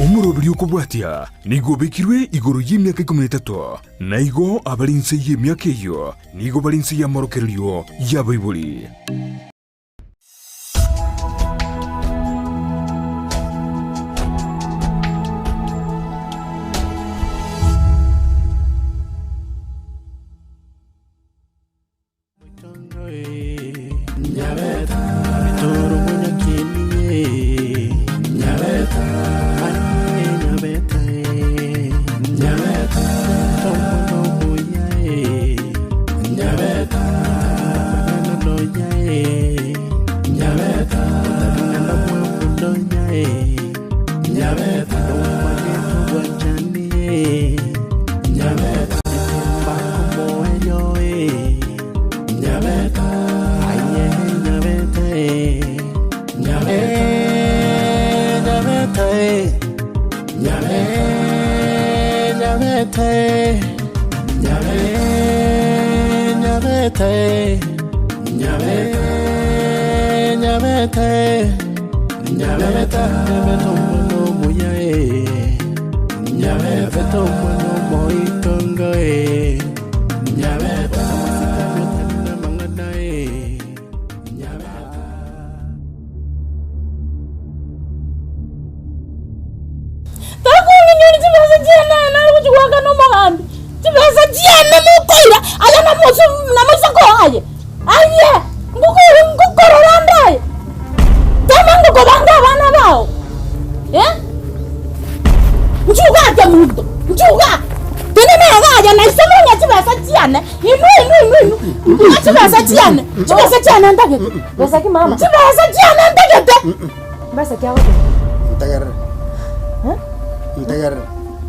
Omoroberi okobwatia nigo obekirwe igoro y'emiaka ikomi na etato, na igo abare inse y'emiaka eyio nigo bare inse y'amorokererio y'abaibori. Takong'inyori chibesa chiane aye nare gochia goakana omogambi, chibesa chiane mokoira aye namoso namoisa koa aye, aye ngokore ngokorora ande aye, tama ngokobanga abana bao eh, nchuga ake monto, nchuga, tenena iga aye na iso mong'e chibesa chiane, inwe inwe inwe inwe, ng'a chibesa chiane, chibesa chiane ntagete, Besa ki mama? chibesa chiane ntagete. Mbesa ki agoteba? Ntegerere. Ntegerere.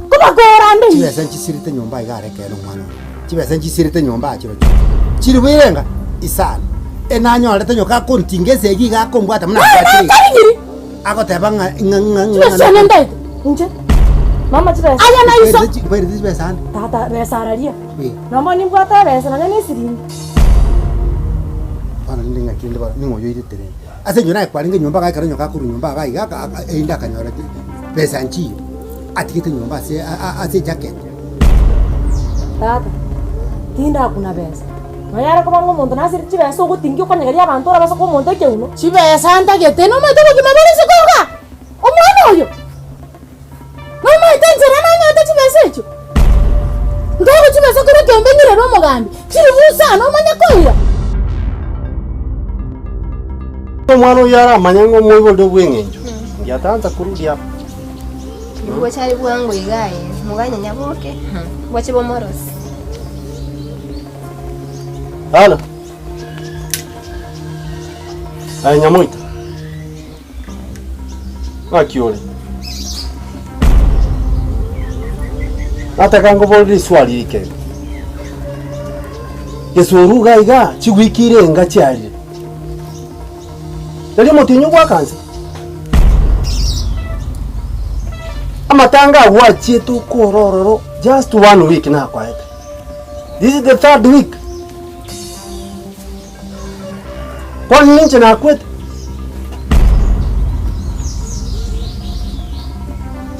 Kobakora ande inwe. Chibesa nchisirete nyomba iga are ekeene omwana one. Chibesa nchisirete nyomba aa chirochio. Chiri bwerenga isano. Enanyorete nyoka akontinga esegi iga akombwata buna Naye ambwatire iga. natarigiri. Agoteba ng'a ng'a ng'a ng'a Chibesa chiane ntaete. Inche? Mama chibesa. Aye na iso. Nkwerete chibesa ande. Tata besa araria. Eh. Nomo nimbwate ebesa nonya ne esiringi. Bono rende ng'aki rende bono ning'o oyo oirete rende. Ase eng'encho naye kwarenge nyomba iga ekero nyoka akorwa nyomba iga iga aka aka erinde akanyora besa nchiyo, atigete nyomba ase ase ejacket. Tata, tindakuna besa. Nonya are koba ng'a omonto nasireti chibesa ogotingia okonyegeria abanto orabase koa omonto ekeuno. Chibesa ntagete nomanyete obogima bore isiko iga, omwana oyo, nomanyete enchera nanyete chibesa echio? Nkaegwa chibesa korwa ekeombe ng'irere omogambi, chilifu isano omanye koira. Omwana oyio aramanye ng'a omoiborire bw'eng'encho, ndiatansa koruria amo. Ngocha are bwango iga aye, moganye nyaboke, boche bomorosi. Halo. Aye Nyamoita. Ng'aki ore? Nataka ngoborere riswali rike iga. Gesoru iga iga chiwiki ire enga chiarire. Nari omotienyi ogwaka nse. Amatanga agwo achiete okore ororo just one week nakoete. This is the third week. Bono ninche nakwete.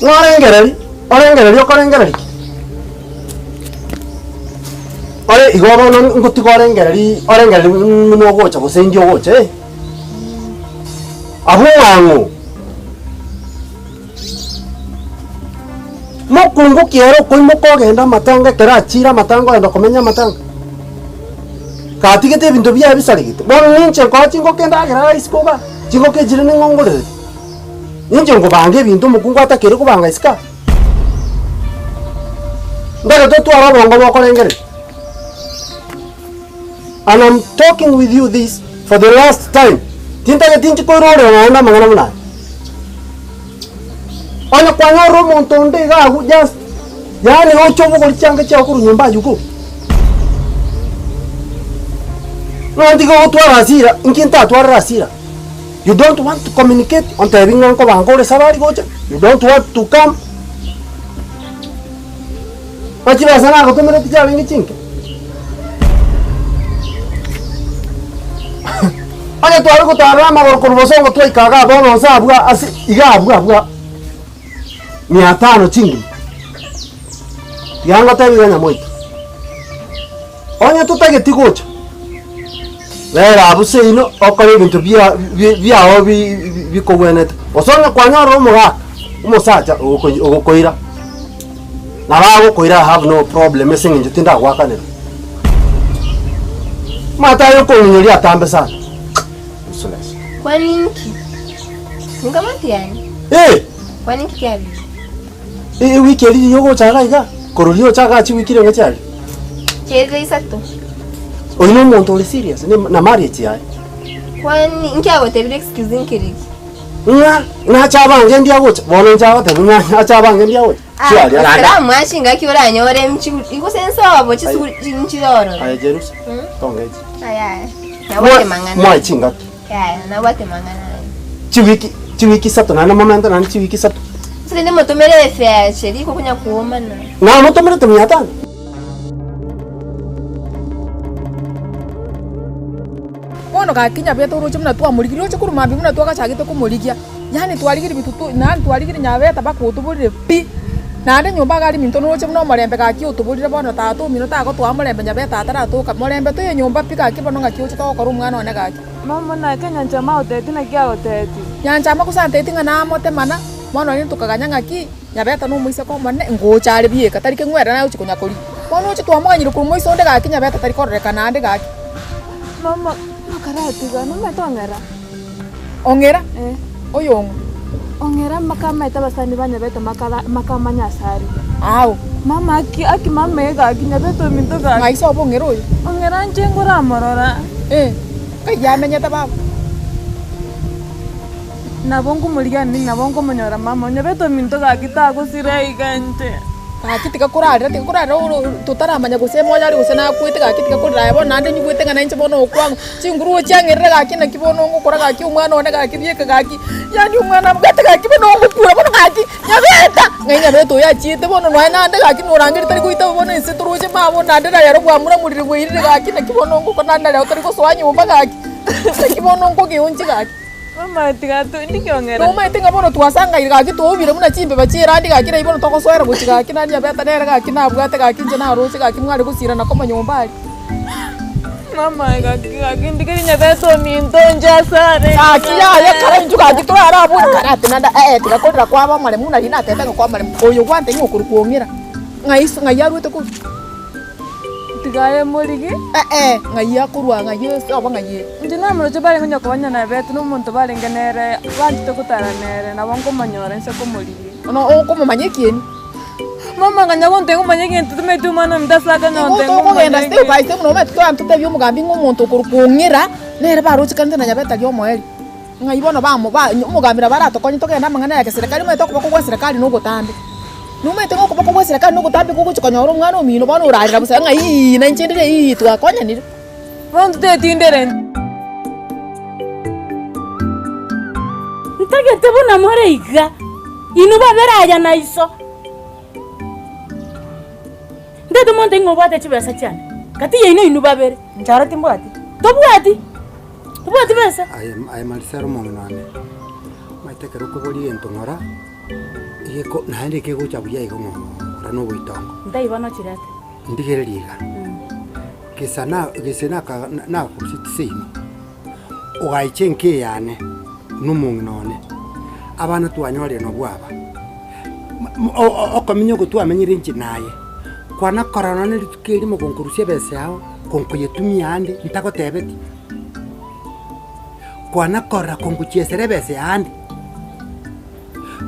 Ng'a orengereri, orengereri okorengereri ki? Ore igo bono ngotiga orengereri orengereri buna ogocha gose indi ogocha eh. Abwo ng'ang'o. Mokungu ki ere okoimoka ogenda amatanga ekero achiire amatanga ogenda komenya amatanga? Gatigete ebinto biaye bisaregete. Bono ninche nkoa chingoko endagera ara isiko igaa, chingoko echire ning'o ngorerete? Ninche nkobanga ebinto omokungu atakeire kobanga isiko aa? Ntagete otware obongo bokorengereria. And I'm talking with you this for the last time, tintageti inche koirorera naende amang'ana buna aya. Onye kwanyorire omonto onde iga agwo just yaani oche obogori chianga chiago korwa nyomba aywo go. Nonya tiga ogotwara hasira, inki ntatwarire hasira? You don't want to communicate, ontebi ng'a nkobanga ore safari gocha, you don't want to come. Ng'a chibesa nagotomera ticharenge chinke? Onye tware gotarera amagoro korwa bosongo twaika igaa bono nse abwo ase iga abwo abwo. Mia tano chingima. Tiga ngotebi iga nyamoito. Onye totageti gocha, rera abwo seino okore ebinto bia bi biao bi bikogwenerete. Gose onye kwanyorire omogaka, omosacha ogokoi ogokoira, nabo agokoira I have no problem ase eng'encho tindagoakanera. Omanyete aye okong'inyoria atambe sana, useless. Kwani inki? Ninkamati yani? Eh! Kwani inki kiabeire? Ewiki eria riria ogocha iga iga, korwa riria ocha iga chiwiki renge chiaria? Chiaerire isato. Oyio na omonto ore serious ne- na marriage yaye. Kwani inki agotebire excuse nkiriki? Ng'a nache abange ndi agocha, bono inche agotebi ng'a nache abange ndi agocha. Chiaria Gose randa. ramwache ngaki oranyore nchi gose nsobo chisuguri nchire ororo. Aye Jerusa, tongechi. Ayaya. Nabwate mang'ana. Mwae chingaki. Yaya, nabwate mang'ana aya. Chiwiki, chiwiki isato naende momente naende chiwiki isato. Gose rende motomere efeache riko konya kuomana. Namotomerete mia tano. Bono gaki nyabete oroche buna twamorigirie, roche korwa mambia buna twagachagete komorigia, yaani twarigirie bitutu yaani twarigirie nyabeta mpaka otoborire pi. Naende nyomba iga aria minto noroche buna omorembe gaki otoborire bono tata omino tagotoa morembe nyabeta ataratoka, morembe toiyo nyomba pi gaki bono ng'aki oche togokora omwana one gaki. Mama naki Nyanchama agotebetie naki agotebetie. Nyanchama gose antebetie ng'a namotemana, bono rende tokaganya ng'aki, Nyabeta na omoiseke omonene, ngocha are bieka, tari keng'were naye ochi konya koria. Bono oche twamoganyire korwa moiso onde gaki Nyabeta tari kororekana ande gaki. Mama nokaratiga nomanyete ong'era. Ong'era? Eh. Oyong'o? Ong'era mpaka amaete abasani ba Nyabeta makara makamanya ase are. Ao. Mama aki aki mama ee gaki Nyabeta ominto gaki. Ng'ai sobo ong'era oyo? Ong'era inche ngoramorora. Eh, nkai amenyete baba? Nabo nkomorigia nini nabo nkomonyora mama Nyabeta ominto gaki tagosira iga inche. Gaki tiga korarera, tiga korarera oro totaramanya gose moyo are gose nakwete gaki tiga korera aye bono naende nyigwete ng'a nainche bono okwang'u. Chinguru chiang'erire gaki naki bono ngokora gaki omwana one gaki bieka gaki, yaani omwana abwate gaki bono ngokura bono gaki, Nyabeta! Ng'ai Nyabeta oyo achiete bono nonya naende gaki norangeria tari goita bono inse toroche mama naende rero bwamuramurire bwairire gaki naki bono ngokora naende rero tari gosoa nyomba gaki, naki bono nkogeonchia gaki. Mama tiga to ndike ong'era. Nomaete ng'a bono twasangaire gaki twaubire buna chimbeba chi'erandi gaki nai bono togosoera gochia gaki nani Nyabeta nere gaki nabwate gaki inche naroche gaki mware gosirana koma nyomba aria. Mama gaki gaki ndike Nyabeta ominto inche asare. Gaki yaya kare intwe gaki torare abwo karate naende eh tiga korera kwaba omoremu nari natete ng'a kwa omoremu oyo gwante ng'a okorokwa ong'era ng'ai ase ng'ai arwete korwa. Tiga aye morigi. Eh-eh, ng'ai akorwa ng'ai ase obo ng'ai ere. Inche namoroche barenge onye koba onye nabete na omonto barenge nere, banchete gotara nere, nabo nkomonyora inse komorigia. Bono okomomanya ekieni. Mama nganya gontebia ngomanye egento timanyeti omwana ominto ase akanya Igo gontebia tokogenda ngomanye step by egento. step nomanyete torabe totebie omogambi ng'a omonto okorokwa ong'era, nere barochekanete na Nyabeta ria omoerio. Ng'ai bono bamo ba omogambi nabo aratokonye togende amang'ana ya keserekari omanyete okoboko gwa eserekari na ogotambe. Nomanyete ng'a okoboko gwa eserekari na ogotambe gogochia konyora omwana omino bono orarera bosa ng'a iiii na inche ndire iiii twakonyanire. Bono totetindere. Ntagete buna more iga, inwe babere aya na iso. Ntagete monto ing'o obwate chibesa chiane, gati yaino inwe babere. Inche aro timbwati. Tobwati? Tobwati besa? Aye aye Marisela omong'ina one, omanyete ekero okoboria egento ng'ora, egeko naende kegocha buya igo ng'ora na oboitongo. Ntaibo nochirete. Ndigererie iga, gesa na gese naka nakorusetie seino, ogaicha enka eyane na omong'ina one, abana twanyorire nabwo aba, o- o- okomenya oko twamenyire inche naye, kwana korora nonye rituko erimo gonkorusia ebesa yao, gonkoyetumia ande ntagotebeti, kwana korora kongochiesera ebesa yane.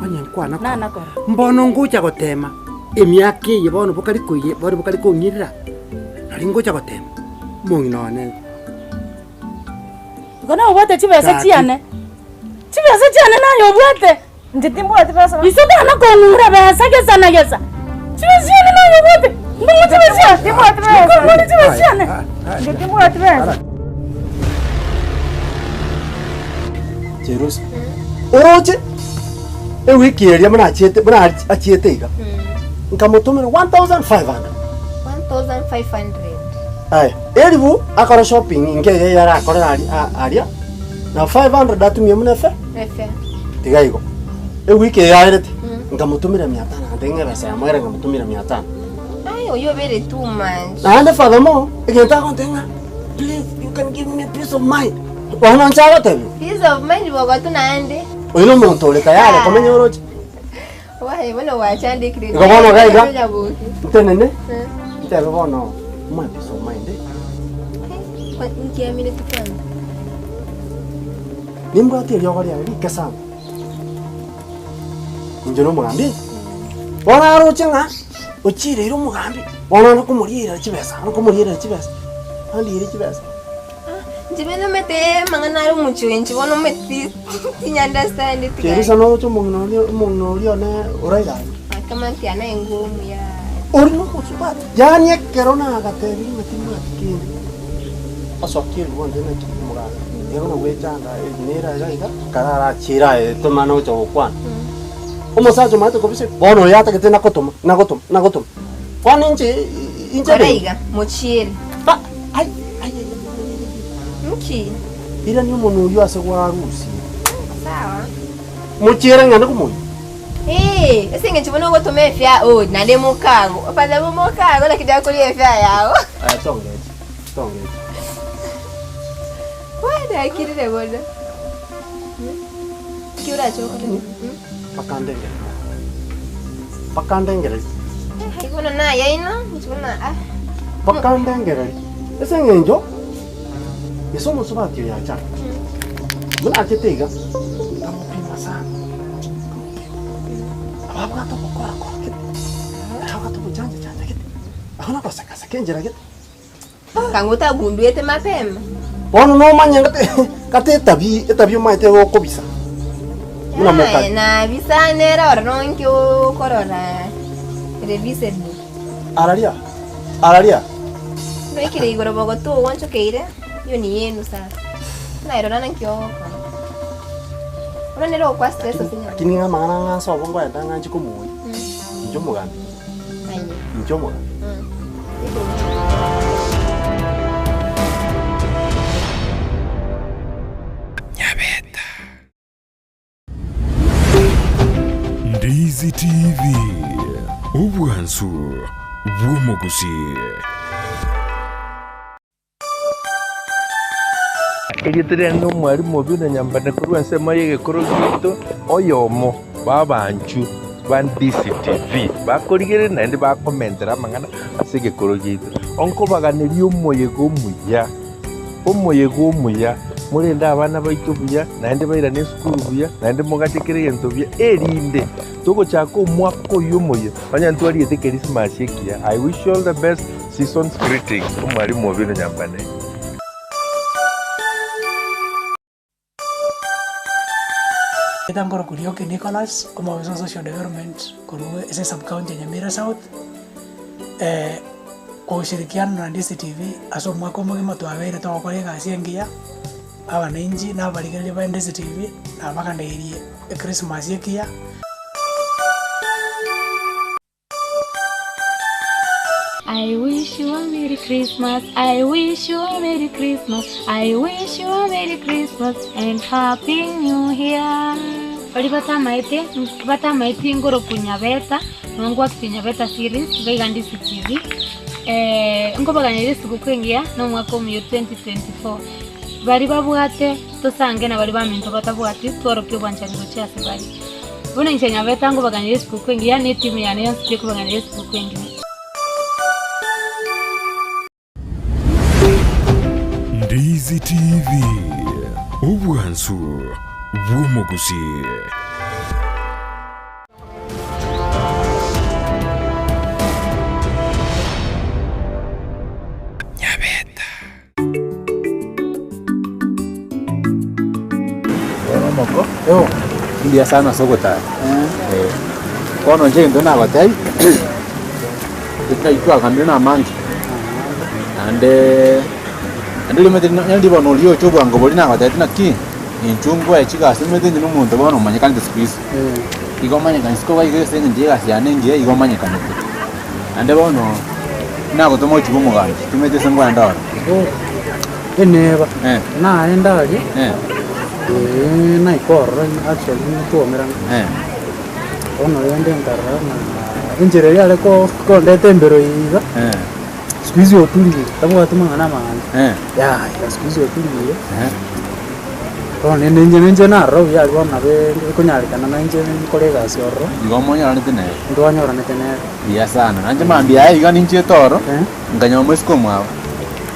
Onye nkwana korora, Nana korora. mbono ngocha gotema emiaka eye bono bokari koiye bono bokari kong'irera, nari ngocha gotema, omong'ina one. Igo nobwate chibesa Gaki. chiane, chibesa chiane naye obwate. Inche timbwati besa. Iso tana kong'ura besa gesa na gesa, chibesa chiane naye obwate, mbong'u chibesa chiane, Timbwati besa. mbong'u chibesa chiane. Inche timbwati besa. Jerusa. Oroche ewiki eria buna achiete buna achiete iga, nkamotomera 1500. 1500. Aye, eribu akore shopping inke iga eyio arakore aria a- aria, na 500 atumie buna efe, Efe. tiga igo. Ewiki eye yaerete. Nkamotomera mia tano, agantebia ng'a ebesa yamoera nkamotomera mia tano. Aye oyio obeire too much. Naende furthermore, egento agontebia ng'a please you can give me peace of mind. Bono inche agotebiwa. Peace of mind bogotu naende. Oyo nomonto ore tayari komenya oroche. Waye bono gwachandekire. Igo bono iga iga, ntenene, ntebe bono omoe peace of mind. Nkiamineti kwanza. Nimbwate eriogo riaye rike sana. Inche nomogambi. Bono aroche ng'a ochireire omogambi, bono one komorierera chibesa, one komorierera chibesa, andiere chibesa. Inche bene omanyete amang'ana are omochie oyo inche bono omanyete tinya understandeti gaki. Kerisa noroche omong'ina oria omong'ina oria one orairanie. Akama nti anaye ngomu yaya. Oria nomosubati, yaani ekero nagatebirie ng'a timwati kende, osokia eribu onde naki omogaka, ero nogwechanda nere iga iga, kararachire aye tomana gocha gokwana. Omosacha omanyete kobisa, bono oyo atagete nagotoma, nagotoma, nagotoma. Bono inche inche Kora iga, mochiere. Ba, ai, ai, ai, ai, ai. Nki? Irania omonwa oyio ase gwarusie. Sawa. Mochiere ng'ende komoyia. Ee, ase eng'encho bono ogotoma efia oh, naende mokago. Afadhali bo mokago lakini akoria efia yao. Aya tongechi, tongechi. Bwana akirire bono. Ki orache okore? Bakandengereria, bakandengereria. Eh, bono nayaino, inche bono ah. Bakandengereria, ase eng'encho ase omosubati oyo acha, buna achete iga, nkamopima sana, nkamopima. Ababwate ogokora kora gete, ababwate ogochanja chanja gete, abwo nagoseka seka enchera gete. Kang'u otagunduete mapema. Bono nomanye ngate gate etabi etabi omanyete gokobisa buna mokari. Aye nabisa nere ororo nki okorora revisable. Araria araria. Noikire igoro bogotu ogwanchokeire iyo ni yenu sasa. Nairora naki ogokora. Bono nere ogokwa stress ase nyomba. Lakini ng'a amang'ana ng'a nse obo ngoenda ng'a nchi komoyia. Inche omogambi. Aye. Inche omogambi. Ndizi TV, obwansu bw'omogusii. Erieta riane nomwalimu Obinna Nyambane korwa ensemo y'egekoro giaito, oyomo bw'abanchu ba DCTV bakorigereria naende bakomentera amang'ana ase egekoro giaito. Onkobaganeria omoyega omuya, omoyega omuya, morende abana baito buya, naende bairane esukuru buya, naende mogache kera egento buya, erinde togochaka omwaka oyio omoyia, onye ntwariete ekerisimasi ekiya. I wish you all the best. Season's greetings, Omwalimu Obino Nyambane. Erieta nkorokwa Rioki Nicholas, omobisa o social development korwa ase esub county ya Nyamira South, kwa ushirikiano na DCTV ase omwaka omogima twabeire togokora egasi engiya, abananchi na abarigereria ba DCTV nabaganeirie echristmas ekiya. I wish you a merry Christmas, I wish you a merry Christmas, I wish you a merry Christmas and happy new year. Baria batamaete batamaeti ngoroku Nyabeta, nabo ngwakire Nyabeta series, iga iga Ndisi TV, nkobaganyeria esiguku engiya na omwaka omuya o 2024. Baria babwate tosange na baria baminto batabwati tworokie obwanchani gochia ase bare. Bono inche Nyabeta nkobaganyeria esiguku engiya na etimu yane yonsi pi ekobaganyeria esiguku engiya. Ndizi TV, obwansu bw'omogusii. Bono omoko, mbuya sana ase ogotara, eh. Bono inche egento nagotebia, ekero twagambire na amange, naende naende rimanyete naende bono oria ocha obwango boria nagotebetie naki, inchuo ngoe chigasi omanyete inche na omonto bono omanyekanete siku hizi, igo omanyekani isiko iga ase eng'encho ya egasi yane engiya igo omanyekanete. Naende bono, nagotoma gochia bw'omogambi, timanyeti ase nkogenda ororo. Eneba, naende aria, naika ororo actually ntwomerana. Bono rende nkarora ng'a enchera eria are kondeta embero iga, siku hizi oturire, tabwati mang'ana amange, yaya siku hizi oturire, bono rende inche ninche narora buya aria bono nabo ekonyarekana na inche nkore egasi ororo. Igo omonyoranete nere? Ntwanyoranete nere. Buya sana, nainche mambia aye iga ninchiete oro, nkanyora omosike omwabo,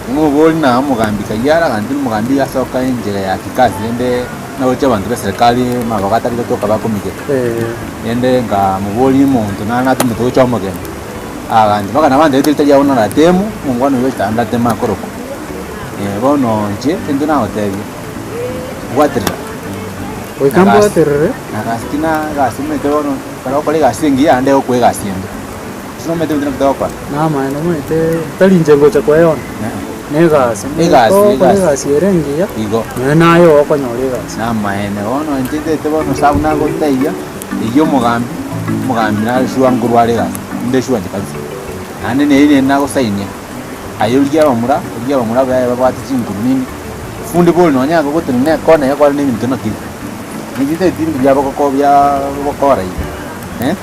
omobori na omogambi kayio ara aganti omogambi iga asoka enchera ya kikazi rende naroche abanto ba eserekari amabogo atari gotoka bakomigera. Rende nkamoboria omonto nare natomete gocha omogeni, agancha mpaka nabo antebetie ritari abwo naratemu, omongwana oyio gocha ndateme akorokwa. Bono inche egento nagotebia, bwaterera. Goika mbwaterere. Na gasi ki na egasi omanyete bono, ekero ogokora egasi engiya naende egokoa egasi ende. Gose nomanyete ebinto naki togokora? Namaene omanyete tari inche ngocha koeona, na egasi. Egasi, Ogokora egasi. egasi ere engiya, Igo. nonya naye okonyora egasi. Namaene bono inche ntete bono sabu nagotebia, eyio omogambi, omogambi nare sure nkorwa are egasi, inde sure inche kabisa. Naende nere nere nagosainia, aye origie abamura, origie abamura baye babwate chinguru nini, fundi bori nonya agogotenena ekona iga kwarenge na ebinto naki, inche ntagete ebinto bia bogoko biaaa bokora iga eh.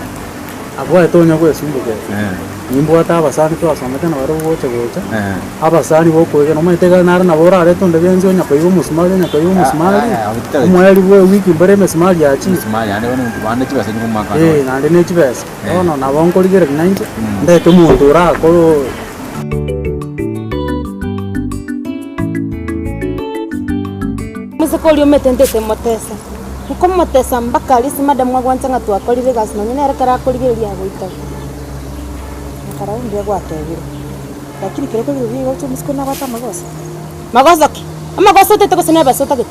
Abwo aye tonya gwesumbokera. Nimbwate abasani twasomete nabarabwo gocha gocha, abasani bokoegena omanyete iga nare nabo orarete onde bwensi onya koiba omosumari onya koiba omosumari, omoerio bwa ewiki mbare emesumari yachire. Eh, naende ne chibesa. Bono nabo nkorigereria nainche, ndete omonto orakore oo. Omoiseke oria omete ntete motese. Nkomotesa mpaka aria ase madam agwancha ng'a twakorire egasi nonye nere ekero akorigereria agoitaba. Nakarora mbuya gwatebire, lakini kero okorigereria igo oche omosike nabwate amagoso. Magoso ki? Amagoso otete gose nebesa otagete?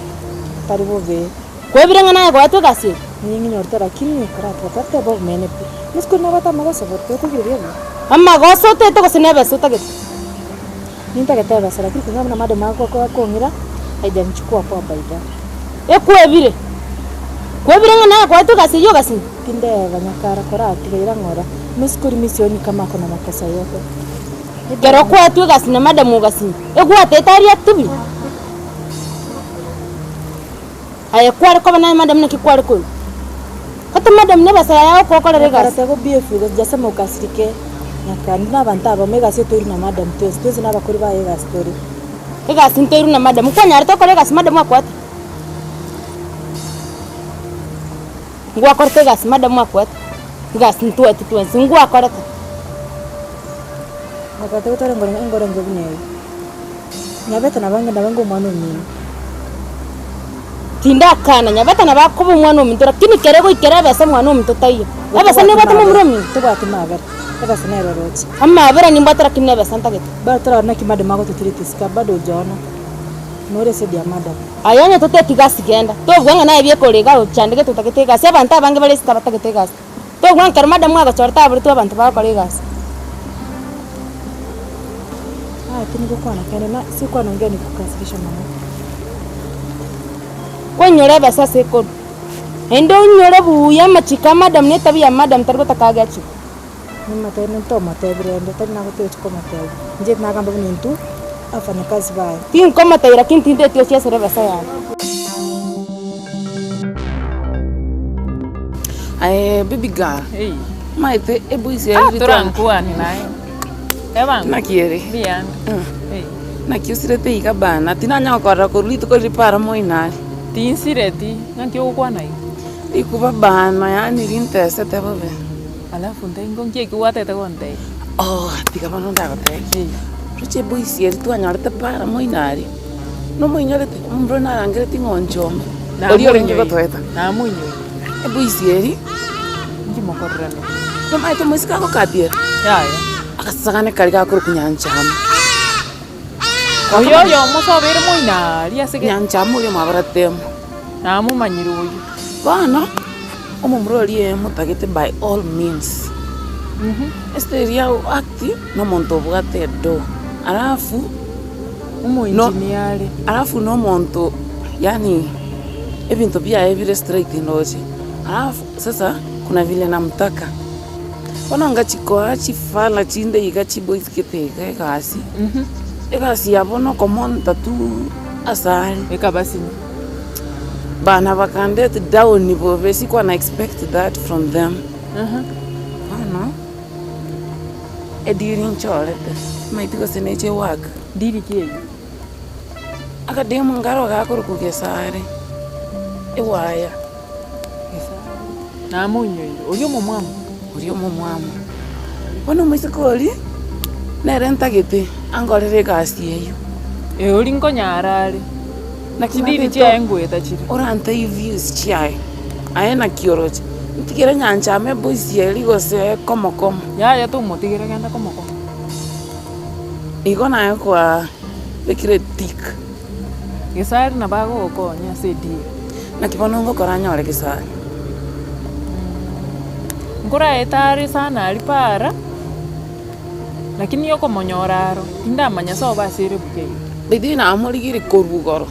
Tari bobe. Kwebire ng'a naye goetwa egasi eye? Ning'inyorete lakini koratiga totebe obomene pi. Omosike nabwate amagoso bori kero okorigereria buya. Amagoso otete gose nebesa otagete? Nintagete ebesa lakini kulingana buna madam akong'ira haijanichukua poa by the. Ekwebire. Kwebire ng'a naye kwaetwe egasi eyio ogasinywa? Tindeba nyakara koratiga ira ng'ora mosike ori misioni kama ako na makosa yote. Ekero kwaetwe egasi na madam ogasinywa, egwatete aria atibi? Aye kware koba naye madam naki kware koigwa? Gose madam nebesa yaye agokokorera Nyakara egasi? tego behave igo sijasema okasirike nyakara intwe na abanto abamo egasi etoirwe na madam twensi, twensi na abakori baye egasi tore. Egasi ntoirwe na madam, nkwanyarete gokora egasi madam akoete? Ngwakorete egasi madam akoete? Egasi ntwaeti twensi, ngwakorete? Nyakara tego tore ngore engoro enke buna eye. Nyabete nabo ange nabo ange omwana omino. Tindakana, nyabete nabo akoba omwana ominto, lakini kere goikera ebesa omwana ominto taiyo. Ebesa nebwate momura omino? Tobwati mabera, ebesa nere oroche. Amabera nimbwate lakini nebesa ntagete. Bado torarora naki madam agototreat isiko bado hujaona. Nore esedi ya madam. Aye onye toteti gasi genda, tobua ng'a naye bieka ore igaa ochandegete otagete egasi, abanto abange bare isiko abatagete egasi. Tobua ekero madam agochorete aborete abanto bagokora egasi. Aya tinigokwana kende na sikuwa naongea nikukasirisha mono. Kwainyora ebesa ase ekorwa, naende oinyore buya amachiko a madam na etabia ya madam tari gotaka agechwe. Nimotebie nintomotebia rende tari nagotiga komotebia, inche nagamba buna intwe abafanyakazi baye. Tinkomotebia lakini tinteti ochiesere ebesa yaye. Aye baby girl, omanyete eboisi eye Ah, ritwana- torankwani naye. Ebango. Naki ere? Mbuya ande. Naki osirete iga bana, tinanya gokorora korwa rituko riria para moino are. Tinsireti, ng'aki ogokwana igo? Rikuba bana yaani rintesete bobe. Alafu ntai nki ekio gwatete gontebia? Oh, tiga bono ndagotebie. Roche eboisi eria twanyorete para moino aria, nomoinyorete? Omomura oyo narangereti ng'a onchome, oria orenge gotoeta. Namoinyoire. Eboisi eria, Inki mokorerana? nomanyete omoiseke agokatiera? Yaya. Agasagane karia gakorokwa nyanchama. Oyo oyomo ase obeire moino aria ase ge. Nyanchama oria omwabarate emo. Namomanyire oyio. Bono, omomura oria motagete by all means. Ase eria act na omonto obwate edo, alafu Omoengineer are. Alafu na omonto yaani ebinto biaye bire straight ndoche, alafu sasa kuna vile namtaka. Bono ngachikoa chifala chinde iga chiboys gete iga egasi, egasi yabo nokomonta tu asare. Ekabasinya. Bana bakandet down bobe sikuwa na expect that from them. Bono, ediri nchorete, omanyete gose neche ewaka. Diri ki eyio? Akademu nkaro gakorokwa Gesare, ewaya. Gesare, namoinyoire, oria omomwamu? Oria omomwamu. Bono omoiseke oria, nere ntagete ankorere egasi eyio. Ee, oria nkonyara are. Naki Chidiri natete chiaye ngoeta chire. Orantebie views chiaye, aye naki oroche? Ntigere nyanchama eboisi eria gose komo komo. Yaya tomotigere genda komo komo. Igo naye kwa bekire tick. Gesare nabo agogokonya ase ediri. Naki bono ngokora nyore Gesare? Nkoraete are sana aria para, lakini okomonyora aro, tindamanya sobo ase ere buya iga. By the way namorigirie korwa igoro,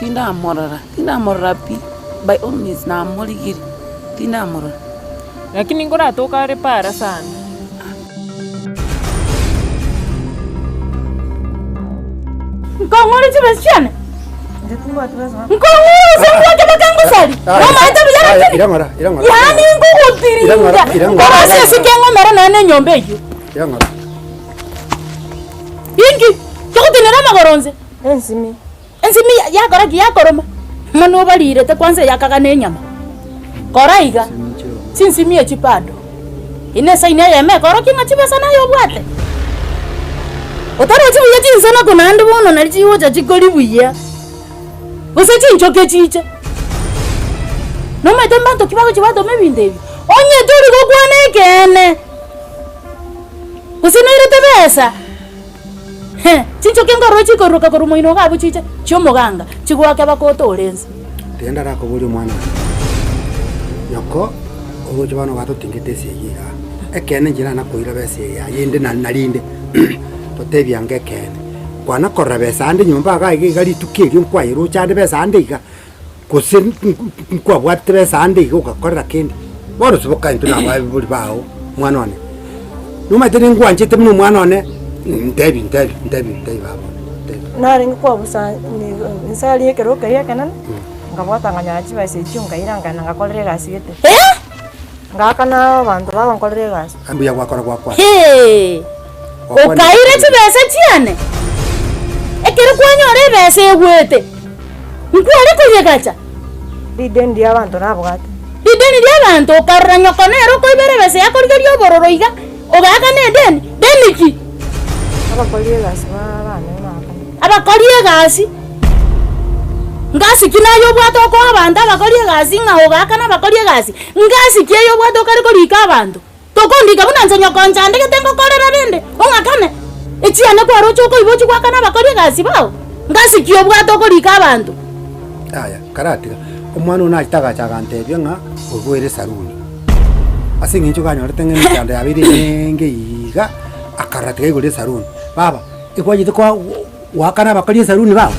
tindamorora, tindamorora pi, by all means namorigirie, tindamorora. Lakini nkoratoka are para sana. Nkong'ore chibesa chiane? Nkong'ore gose mbwate bakangosari? Nomaete buya lakini? Yaani nkogotiringa korwa ase esike eng'omere nonya na enyomba eyio. Inki togotenena amagoro onse? Ensimi. Ensimi yakora ki? Yakoroma. Mono obarirete kwanza eyakaga na enyama. Kora iga, chinsimi echi bado. Eye nesaini eyemo ekorokia ng'a chibesa naye obwate. Otarochi buya chinsanako naende bono nari chigocha chikori buya, gose chinchoke chiche. Nomanyete mbanto ki bagochia batoma ebinto ebi? Onye tori gokwana ekeene, gose noirete besa. He, chinchoki nkorora chikoruruka korwa moino iga abwo chiche chi'omoganga, chigoake bakotoore ense. Tiga ndarakoborie omwana one, nyoko ogocha bono gwatotingete esegi igaa, ekeene inche nanakoira besa eye yaye ende na narinde totebie ange ekeene, kwana korora besa ande nyomba igaa iga iga rituko erio nkwayeroche ande besa ande iga, gose nkwabwatete besa ande iga ogakorera kende, bono siboka intwe na abaibori bao omwana one. Nomanyete ningwanchete buna omwana one, ntebi ntebi ntebi ntebi baba one, ntebi. Narenge kwabusa inse aria ekero keria ekenene, nkabwata nkanyora chibesa echio nkaira nkaenda ngakorera egasi gete. Ngaakana abanto bagonkorera egasi. Mbuya gwakora gwakwana. Hee! Okaire chibesa chiane? Ekero kwanyora ebesa egwete, nkware koyegacha? Rideni ri'abanto nabwate. Rideni ri'abanto, okarora nyoko nere okoibera ebesa yakorigeria obororo iga, ogaakana edeni? Deni ki? Abakori egasi bane naakane. Abakori egasi? Ngasi ki naye obwate okoa abanto abakori egasi ng'a ogaakana abakori egasi? Ngasi ki eye obwate okare korika abanto? Tokondika buna inche nyoko nchandegete ngokorera rende, ong'akane? Echiane kwaroche okoiba ochie goakana abakori egasi bao? Ngasi ki obwate okorika abanto? Yaya, karatiga, omwana one nachete agacha agantebia ng'a oboere esaruni. Ase eng'encho ganyorete ng'a emechando yabeire emeenge iga, akarora tiga aigore esaruni. Baba, ekwachete kwa goakana abakori esaruni bao?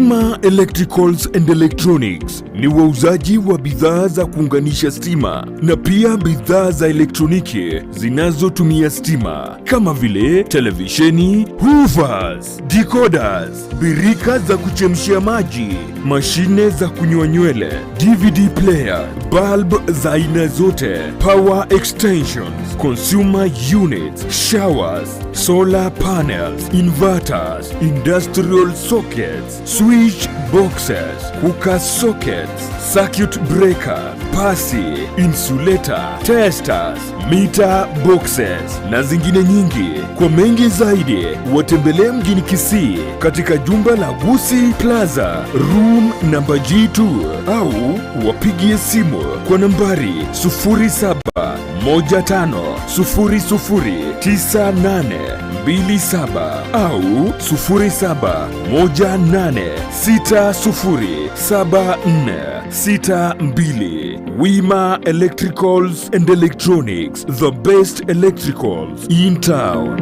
Wima Electricals and Electronics ni wauzaji wa bidhaa za kuunganisha stima na pia bidhaa za elektroniki zinazotumia stima kama vile televisheni, hoovers, decoders, birika za kuchemshia maji, mashine za kunyoa nywele, DVD player, bulb za aina zote, power extensions, consumer units, showers, solar panels, inverters, industrial sockets, switch boxes, cooker sockets, circuit breaker, pasi, insulator, testers, meter boxes na zingine nyingi. Kwa mengi zaidi, watembelee mjini Kisii katika jumba la Gusi Plaza, room namba G2 au wapigie simu kwa nambari 0715009827 au 0718607462. Wima Electricals and Electronics, the best electricals in town.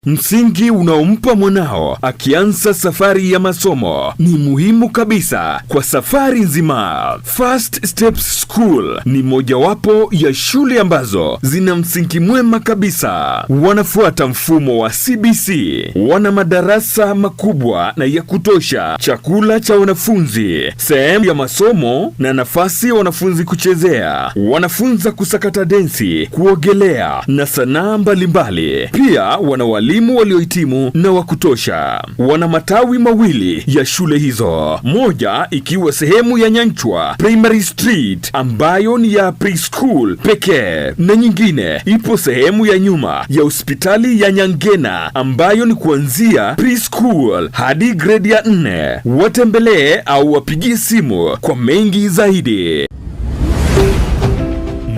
Msingi unaompa mwanao akianza safari ya masomo ni muhimu kabisa kwa safari nzima. First Steps School ni mojawapo ya shule ambazo zina msingi mwema kabisa. Wanafuata mfumo wa CBC, wana madarasa makubwa na ya kutosha, chakula cha wanafunzi, sehemu ya masomo na nafasi ya wanafunzi kuchezea. Wanafunza kusakata densi, kuogelea na sanaa mbalimbali. Pia wana walimu waliohitimu na wa kutosha. Wana matawi mawili ya shule hizo, moja ikiwa sehemu ya Nyanchwa Primary Street ambayo ni ya preschool pekee na nyingine ipo sehemu ya nyuma ya hospitali ya Nyangena ambayo ni kuanzia preschool hadi gredi ya nne. Watembelee au wapigie simu kwa mengi zaidi.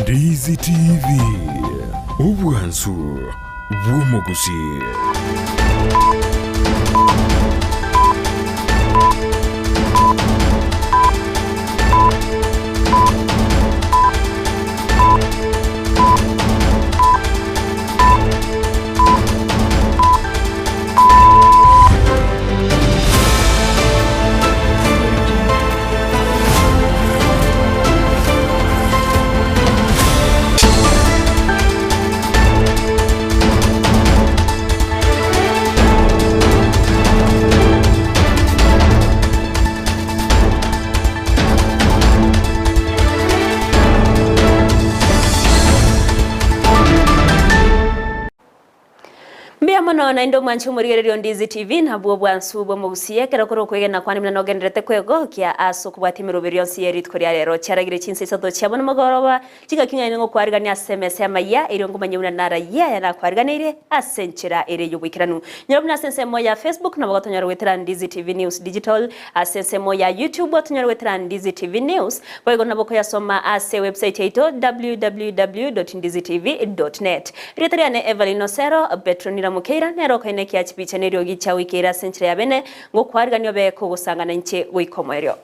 Ndizi TV obwansu bw'omuguzi. Mbuya mono naende omwanche omorigereria o Ndizi TV nabwo obwansu bw'omogusia ekero kore okwegena kwane buna nogendererete kwegokia ase okobwatia emeroberi yonsi ye rituko ria rero chiaragire chinsa isato chia bono mogoroba chingaki ng'aini ngokwarigania ase emesa y'amaiya erio ngomanye buna narayia aya nakwariganeire ase enchera ere y'oboikeranu. Nyora buna ase ensemo ya Facebook nabo gotonyora goetera Ndizi TV News Digital ase ensemo ya YouTube otonyore goetera Ndizi TV News boigo nabo okoyasoma ase ewebsite yaito www.ndizitv.net. Erieta riane Evelyn Osero, Petronila Mokeira nere okoenekia chipicha na eriogi chia goikeira ase enchera ya bene, ngokwarigania obe kogosangana inche goika omoerio.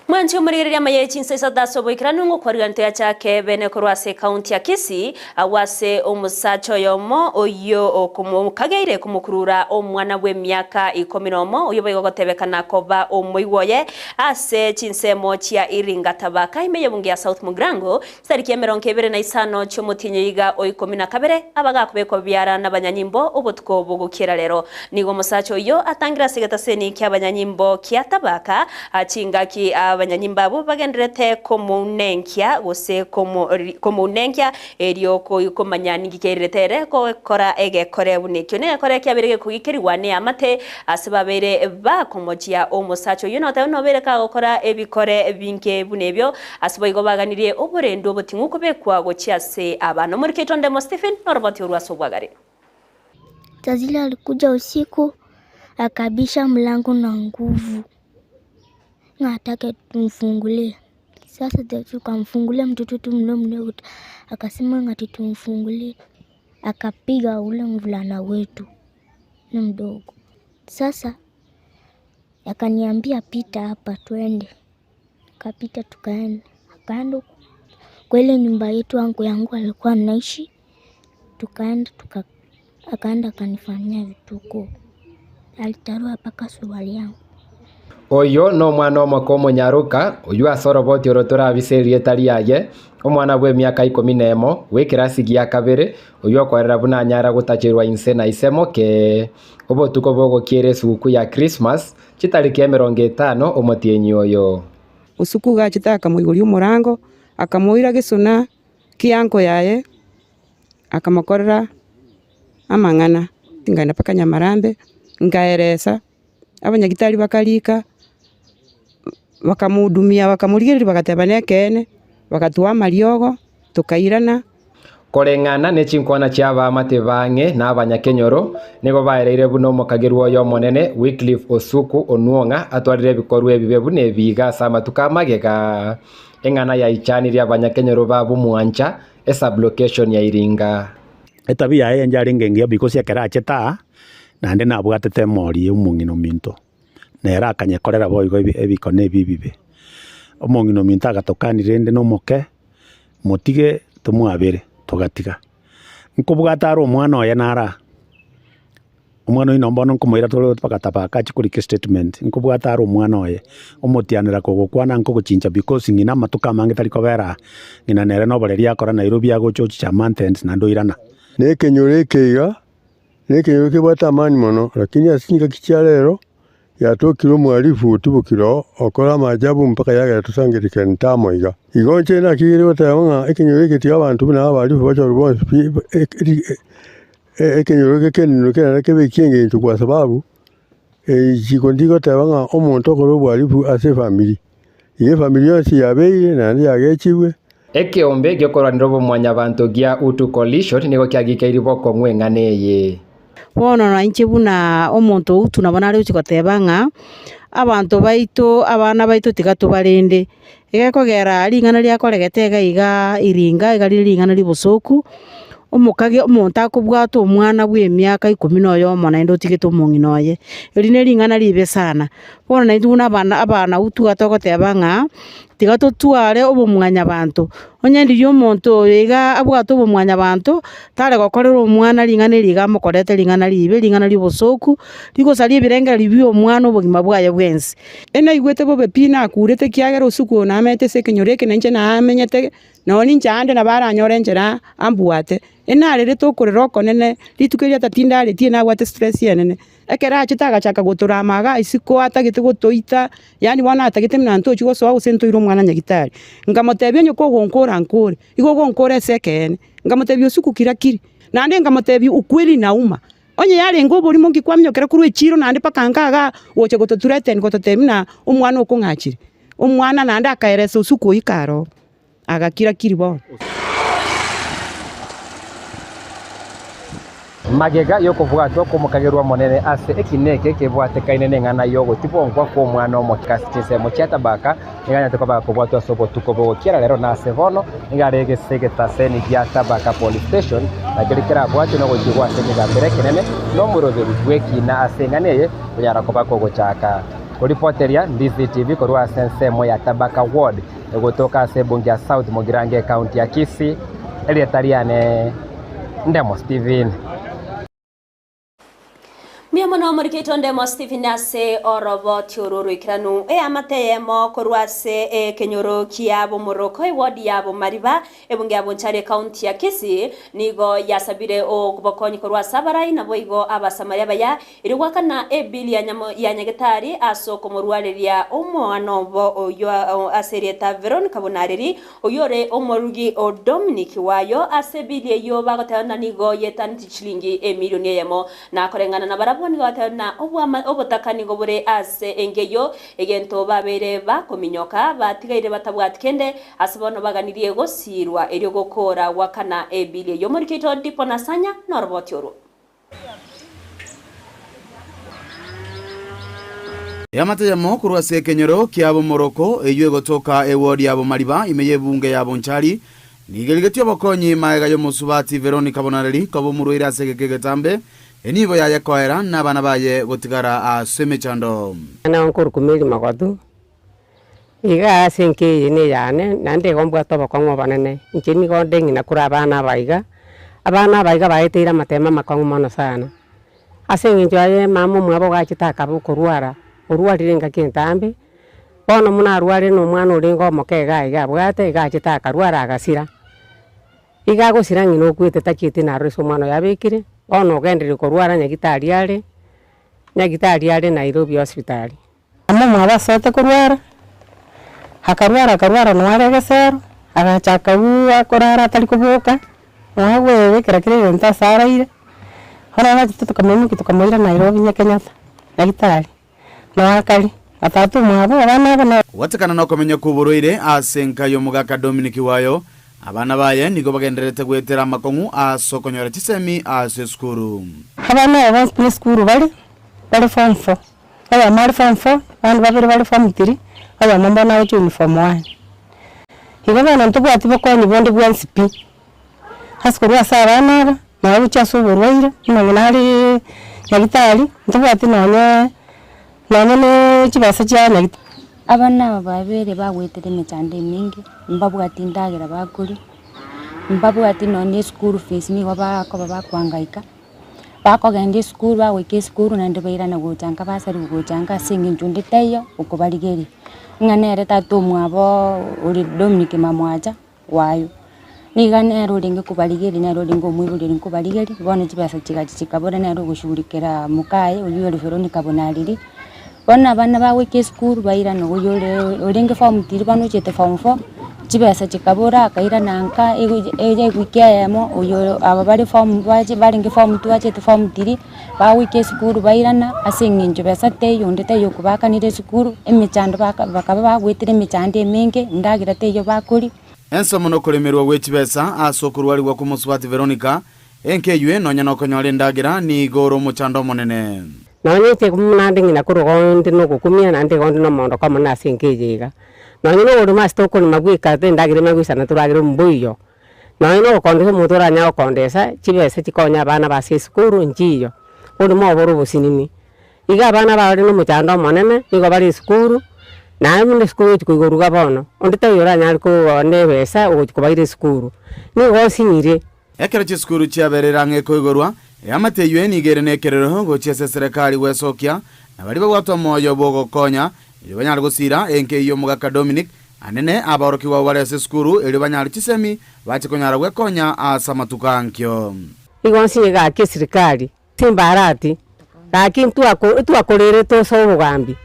Mwanche omorigereria amaya ye chinsa isato ase oboikeranu ngokwarigania toyachake bene korwa ase ekaunti ya Kisii agwo ase omosacha oyomo oyio okomokageire komokurura omwana bw'emiaka ikomi nomo oyio boigo ogotebekana koba omoigwa oye ase chinsemo chia Iringa Tabaka ime y'ebunge ya South Mugirango chitariki emerongo ebere na isano chi'omotienyi oiga o ikomi na kabere abagakobekwa biara nabanyanyimbo obotuko bogokiera rero. Nigo omosacha oyio atangire ase egetaseni ki'abanyanyimbo kia Tabaka chingaki abanyanyimbo abwo bagendererete komounenkia gose komounenkia erio komanya ninki keirerete ere gokora egekore buna ekio. Negekore kiabeire gekogikerigwa neamate ase babeire bakomochia omosacha oyio notebe nobeire kagokora ebikore binge buna ebio ase boigo baganirie oborendi oboting'u kobekwa gochia ase abana. Omoriki oito Ndemo Stephen noroboti orwo ase obwagare. Tazile alikuja usiku akabisha mlango na nguvu, na atake tumfungulie. Sasa tukamfungulia mtoto wetu mdogo mdogo, akasema ngati tumfungulie, akapiga ule mvulana wetu ni mdogo. Sasa Akaniambia pita hapa twende. Tukapita tukaenda. Akaenda kwa ile nyumba yetu anko yangu alikuwa anaishi. Tukaenda tuka, akaenda akanifanyia vituko. Alitarua mpaka suruali yangu. Oyio nomwana omoke omonyaroka, oyio ase oroboti oro torabise erieta riaye, omwana bw'emiaka ikomi nemo, bw'ekerasi gia kabere, oyio okorera buna anyara gotacherwa inse na ise moke. Obotuko bogokiera esuguku ya Krismasi, chitariki emerongo etano omotienyi oyo. Osuku iga achete akamoigoria omorango, akamoira gesona ki'anko yaye, akamokorera amang'ana. Nkaenda mpaka Nyamarambe, nkaeresa, abanyagitari bakarika, bakamohudumia bakamorigereria bagateba nekeene, bagatoa amariogo, tokairana. Koreng'ana ne chinkwana chi'abaamate b'ang'e na abanyakenyoro, nigo baereire buna omokagerwa oye omonene, Wycliffe Osuku Onuong'a, atwarire ebikorwa ebibe buna ebi iga ase amatuko amagega. Eng'ana yaichanirie abanyakenyoro ba Bumwancha, esub-location ya Iringa. Etabia yaye enche arenge engiya because ekero achete aa, naende nabwatete emori ya omong'ina ominto, nere akanyekorera boigo ebikone ebi ebibe. Omong'ina ominto agatokani rende na omoke, motige tomwabere, togatiga. Nkobwata are omwana oye naro aa, omwana oyio nabo bono nkomoira tore mpaka tabaka achie korika estatement, nkobwata are omwana oye, omotianera kogokwana nkogochincha because ng'ina amatuko amange tari kobera aa, ng'ina nere na oboreri akora Nairobi agocha ochicha mountains naende oirana. Na ekenyoro eke iga, nekenyoro kebwate amani mono, lakini ase chingaki chia rero, Yatokire omwarifu otibokire oo, okora amaajabu mpaka yagera tosangererekane ntamo iga. Igo inche nakigire goteba ng'a ekenyoro eke tiga abanto buna abarifu bachorwe bonsi pi ekenyoro eke ekenene kere kebe eki'engencho kwa sababu richiko ndigoteba ng'a omonto okore obwarifu ase efamiri, igo efamiri yonsi yabeire naende yagechigwe. Ekeombe gi'okorwanera obomwanyabanto gia Hutu Coalition nigo kiagikeiri bokong'u eng'ana eye. Bono na inche buna omonto outu nabo nare gochia goteba ng'a, abanto baito, abana baito tiga tobarende, egekogera ring'ana riakoregete iga iga iringa iga rire ring'ana ri'obosoku, omokage omonto akobwata omwana bwa emiaka ikomi na oyomo naende otigete omong'ina oye, eri ne ring'ana ribe sana. Bono naintwe buna abana abana utu iga togoteba ng'a, tiga totware obomwanyabanto, onye ndiria omonto oyo iga abwate obomwanyabanto, tare gokorera omwana ring'ana eri iga amokorete ring'ana ribe, ring'ana ria obosoku, rigosaria ebirengererio bia omwana obogima bwaye bwensi. Enaigwete bobe pi nakurete ekiagera osuku oyo namete ase ekenyoro eke na inche namenyete, nonya ninche aande nabo aranyore enchera ambwate. Enarerete okorera okonene, rituko erio ata tindaretie nabwate stress enene. Ekero achete agachaka gotorama igaa isiko atagete gotoita, yaani bono atagete buna ntochi gosoa gose ntoire omwana nyagitari. Nkamotebia onye kogonkora nkore, igo ogonkora ase ekeene. Nkamotebia usiku kira kiri, naende nkamotebia ukweli inauma, onye yarenge oborimo nki kwaminyokera korwa echiro naende mpaka nka igaa gocha gotothreaten gototebia buna omwana okong'achire. Omwana naende akaeresa usiku oyio kare oo, agakira kiri bono. Magega y'okobwatwa kw'omokagerwa omonene ase ekina eke kebwatekaine neng'ana y'ogotibonkwa kw'omwana omoke ase chinsemo chia Tabaka, nigo anyarete koba gakobwatwa ase obotuko bogokiera rero na ase bono nigo are ase egetaseni gia Tabaka Police Station, na keria kerabwatwe nogochigwa ase ekegambero ekenene na omoroberi bw'ekina ase eng'ana eye konyara koba kogochaka. Koripoteria DCTV korwa ase ensemo ya Tabaka Ward egotoka ase ebunge ya South Mugirango ecounty ya Kisii, erieta riane Ndemo Stephen. Mbuya mono omorikito Ndemo Stephen ase oroboti oro oroikeranu eamate eyemo korwa ase ekenyoro kia Bomoroko eward ya Bomariba ebunge ya Bonchari ecounty ya Kisii nigo yasabire obokonyi korwa ase abarai naboigo abasamaria abaya Erio goakana ebili ya nyamo ya nyagetari ase okomorwareria omwana obo oyio ase erieta Veronica Bonareri, oyio ore omorugi o Dominic wayo ase ebili eyio bagoteba ng'a nigo yetaneti chilingi emilioni eyemo. Na koreng'ana nabarabwo nigo bagoteba ng'a obwama obotaka nigo bore ase enka eyio, egento babeire bakominyoka batigaire batabwati kende ase bono baganirie gosiirwa erio gokoora goakana ebili eyio. Omoriki oito Dipo Nasanya noroboti orwo. Eamate eyemo korwa ase ekenyoro kia Bomoroko eyio egotoka ewodi ya Bomariba ime y'ebunge ya Bonchari nigo erigetie obokonyi magega y'omosubati Veronica Bonareri koba omorwaire ase egeka egetambe. Enibo yaye koera, na abana baye gotigara ase emechando. Nao nkorokwa Mary Magotu, iga ase enka eye neyane, naende igo mbwate obokong'u obonene. Inche nigo nde ng'ina korwa abana aba iga, abana aba iga baeteire amatemo amakong'u mono sana. Ase eng'encho aye mama omwabo ogachete akaba okorwara, orwarire engaki entambe, bono buna arwarire na omwana orenge omoke iga iga abwate, iga achete akarwara agasira. Iga agosira ng'ina okwete tachieti naroro ase omwana oye abekire, bono ogenderire korwara nyagitari are, nyagitari are Nairobi hospitali. Mama omwabo asoete korwara, akarwara akarwara nonya are egesero, agachaka akorara atari koboka, nonya agwebekera kera egento ase araire, bono nachete tokamoimokia tokamoira Nairobi nya Kenyatta, nyagitari, nonya akare, na tata omwabo abana aba na. Kobwatekana nokomenya kw'oborwaire ase enka y'omogaka Dominic Wayo, abana baye nigo bagendererete goetera amakong'u ase okonyora chisemi ase esukuru. Abana aba bonsi nesukuru bare, bare form four. Oyomo are form four, abande babere bare form three, oyomo mbono agochia form one. Igo bono ntobwati bokonyi bonde bwensi pi, ase korwa ase abana aba, nabo gochia ase oborwaire, buna ng'ina areee nyagitari, ntobwati nonye nonye na chibesa chia nyagitari. Abana aba babere bagoetera emechando emenge, mbabwati endagera bakoria, mbabwati nonye eschool fees nigo bakoba bakoangaika. Bakogenda esukuru bagoika esukuru naende bairana gocha nka basarigwe gocha nka ase eng'encho onde taiyo okobarigeria, ng'a nere tata omwabo ore Dominic Mamwacha wayo. Niga nere orenge kobarigeria nere orenge omoibori orenge kobarigeria, bono chibesa chigacha chikabora nere ogoshughulikera mokaye oywo ore Veronica Bonareri. Bono abana bagoika esukuru bairana oywo ore orenge form three bono ochete form four, chibesa chikabora akairana nka eye ewiki eyemo oyo aba bare form bache barenge form two bachete form three, bagoika esukuru bairana ase eng'encho besa teiyo onde taiyo okobaakanera esukuru, emechando baka bakaba bagoetera emechando emenge, endagera teiyo bakoria. Ensomo nokoremerwa gwe chibesa ase okorwarigwa kw'omosubati Veronica, enka eywe nonya nokonyora endagera nigo ore omochando omonene. Nonya inche naende ng'ina korwa igo inde nogokumia, naende igo inde nomoondoko omonene ase enka eye iga. Nonya na oborimo ase tokorema bweka ase endagera emanye goisana toragere omboiyo. Nonya na ogokondesa omonto oranyare gokondesa, chibesa chikonya abana ba ase esukuru nchiyo, oborimo obo bore obosinini. Iga abana bare na omochando omonene, nigo bare esukuru, naye buna esukuru ogochia koigorwa iga bono, onde taiyo oranyare koba ebesa ogochia kobaira esukuru, nigo osinyire. Ekero chisukuru chiabereire ang'e koigorwa, eamate eyio nigo ere nekerero gochia ase eserekari gwesokia, na baria babwate omoyo bw'ogokonya, erio banyare gosiira enka eyio y'omogaka Dominic, anene abaorokigwa abwo bare ase esukuru, erio banyare chisemi bache konyara gwekonya ase amatuko ankio. Igo nsinye gaki esirikari, timbarati, gaki ntwakorerete ase obogambi,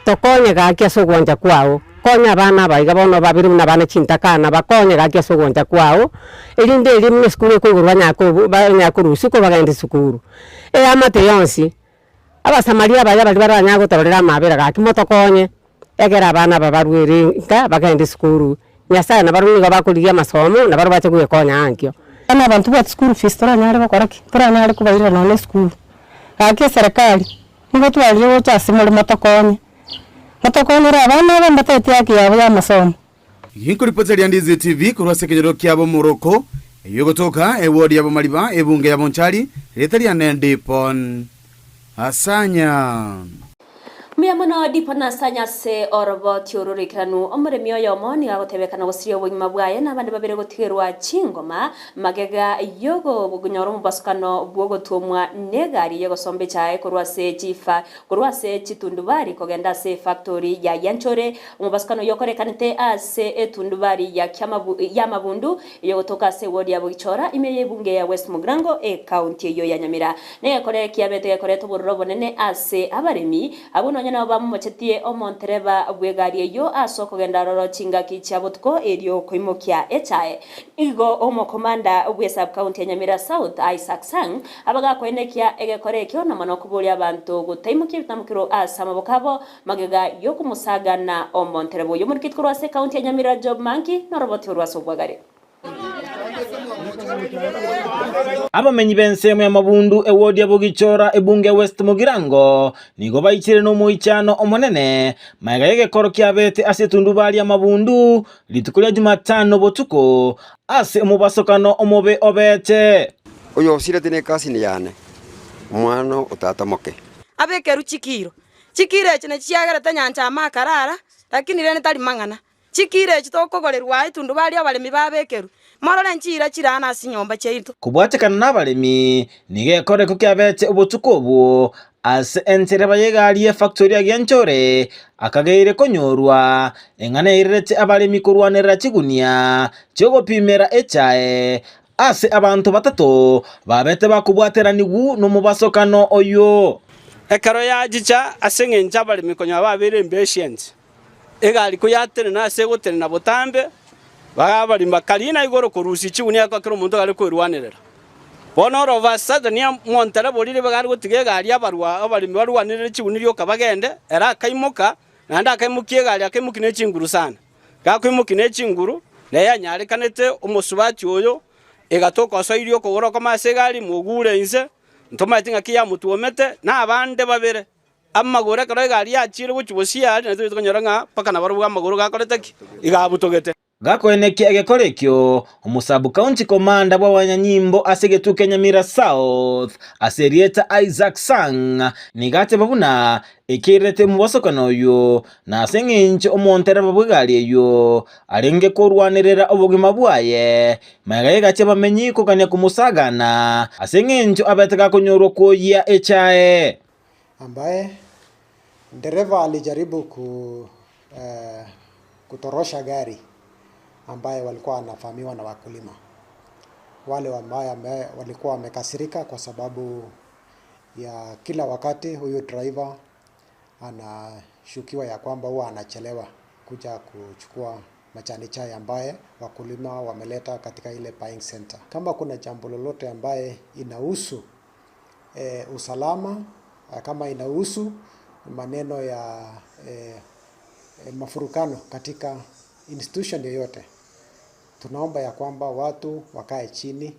tokonye gaki ase ogwancha kwao, konya abana aba iga bono babere buna abana chintakana, bakonye gaki ase ogwancha kwao, erinde erio buna esukuru ekoigorwa banyare kobu banyare korwa usiku bagende esukuru. Eamate yonsi, abasamaria abaya baria baranyare gotororera amabera gaki motokonye, egere abana aba barwere nka bagende esukuru, Nyasaye nabarobwo nigo bakorigia amasomo, nabarobwo bache gwekonya ankio. Bono abanto bwate school fees toranyare gokora ki? Toranyare kobairera nonya na esukuru. Gaki eserekari, nigo twarire gocha ase more motokonye, motokonyere abana aba mbatebeti haki yabo ya amasomo. Ginkoripota ria Ndizi TV korwa ase ekenyoro kiabo Moroko, eyio egotoka ewodi ya Bomariba, ebunge ya Bonchari, rieta riane Dipon Asanya. Mbuya mono Dipon Asanya ase oroboti oro roikeranu. Omoremi oyomo nigo agotebekana gosiria obogima bwaye na abande babere gotigerwa chingoma magega y'okonyora omobasukano bw'ogotuomwa negari y'egosomba echae korwa ase chifa korwa ase chitundubari kogenda ase efactori ya Yanchore Omobasukano oyio okorekanete ase etundubari ya y'amabundu eyogotoka ase ewodi ya Bogichora ime y'ebunge ya West Mugirango ekaunti eyio ya Nyamira. Negekore kiabete gekoreta obororo obonene ase abaremi abwo nonya nabo bamomochetie omontereba bw'egari eyio ase okogenda aroro chingaki chia botuko erio koimokia echae. Nigo omokomanda bw'esubcounty ya Nyamira South Isaac Sang abagakoenekia egekore ekio na mono koboria abanto gotaimokia ebitamokero ase amaboko abo Magega y'okomosagana omontereba oyio omoriketi korwa ase ekaunti ya Nyamira Job Manki noroboti orwo ase obwagare. Abamenyi b'ensemo y'amabundu ewodi ya Bogichora ebunge ya West Mugirango nigo baichire nomoichano omonene magega y'egekoro kiabete ase etundubari y'amabundu rituko ria Jumatano botuko ase omobasokano omobe obete. Oyosirete nekasini yane. Omwana o tata moke. Abekerwe chikiro. Chikiro echi nachi chiagerete nyancha amo akarara, lakini rende tari mang'ana. Chikiro echi tokogorerwa aa etundubari abaremi babekerwe, morore nchiira chirana ase chinyomba chiaito. Kobwatekana nabaremi, nigo ekoreko kiabete obotuko obwo ase entereba y'egari y'efactori ya Gianchore, akageire konyorwa eng'ana eirerete abaremi korwanerera chigunia chi'ogopimera echae ase abanto batato babete bakobwateranigw nomobasokano oyio. Ekero yachicha ase engencho abaremi konya babeire impatient, Egari koyatenena ase egotenena botambe, bagabaria bakariina igoro korusia chigunia ekero kera omonto are kwerwanerera. Bono oroba Satani amonterebe oria ribaga are gotiga egari abarwa abaremi barwanerere chigunia rioka bagende, ere akaimoka, naende akaimokia egari akaimokia ne chinguru sana. Gakoimokia ne chinguru, neye yanyarekanete omosubati oyo, egatoka osoirie okogoro okomo ase egari, mogure inse, ntomaeti ng'aki yamotwomete, na abande babere. Amagoro ekero egari yachiire gochia bosio aria, naintwe tokonyora ng'a mpaka nabarobwo amagoro gakorete ki? Iga abutogete. Gakoenekia egekora ekio, omosabu-county commander bw'abanyanyimbo ase egetuo kia Nyamira South ase erieta Isaac Sang nigo ateba buna ekeirerete omobosokano oyio nase eng'encho omontereba bw'egari eyio arenge korwanerera obogima bwaye magega y'egati y'abamenyi kogania komosagana ase eng'encho abete gakonyorwa koyia echae. Ambaye dereva alijaribu ku, eh, kutorosha gari ambaye walikuwa wanavamiwa na wakulima wale ambaye ambaye walikuwa wamekasirika kwa sababu ya kila wakati huyu driver anashukiwa ya kwamba huwa anachelewa kuja kuchukua majani chai ambaye wakulima wameleta katika ile buying center. Kama kuna jambo lolote ambaye inahusu eh, usalama kama inahusu maneno ya eh, mafurukano katika institution yoyote, tunaomba ya kwamba watu wakae chini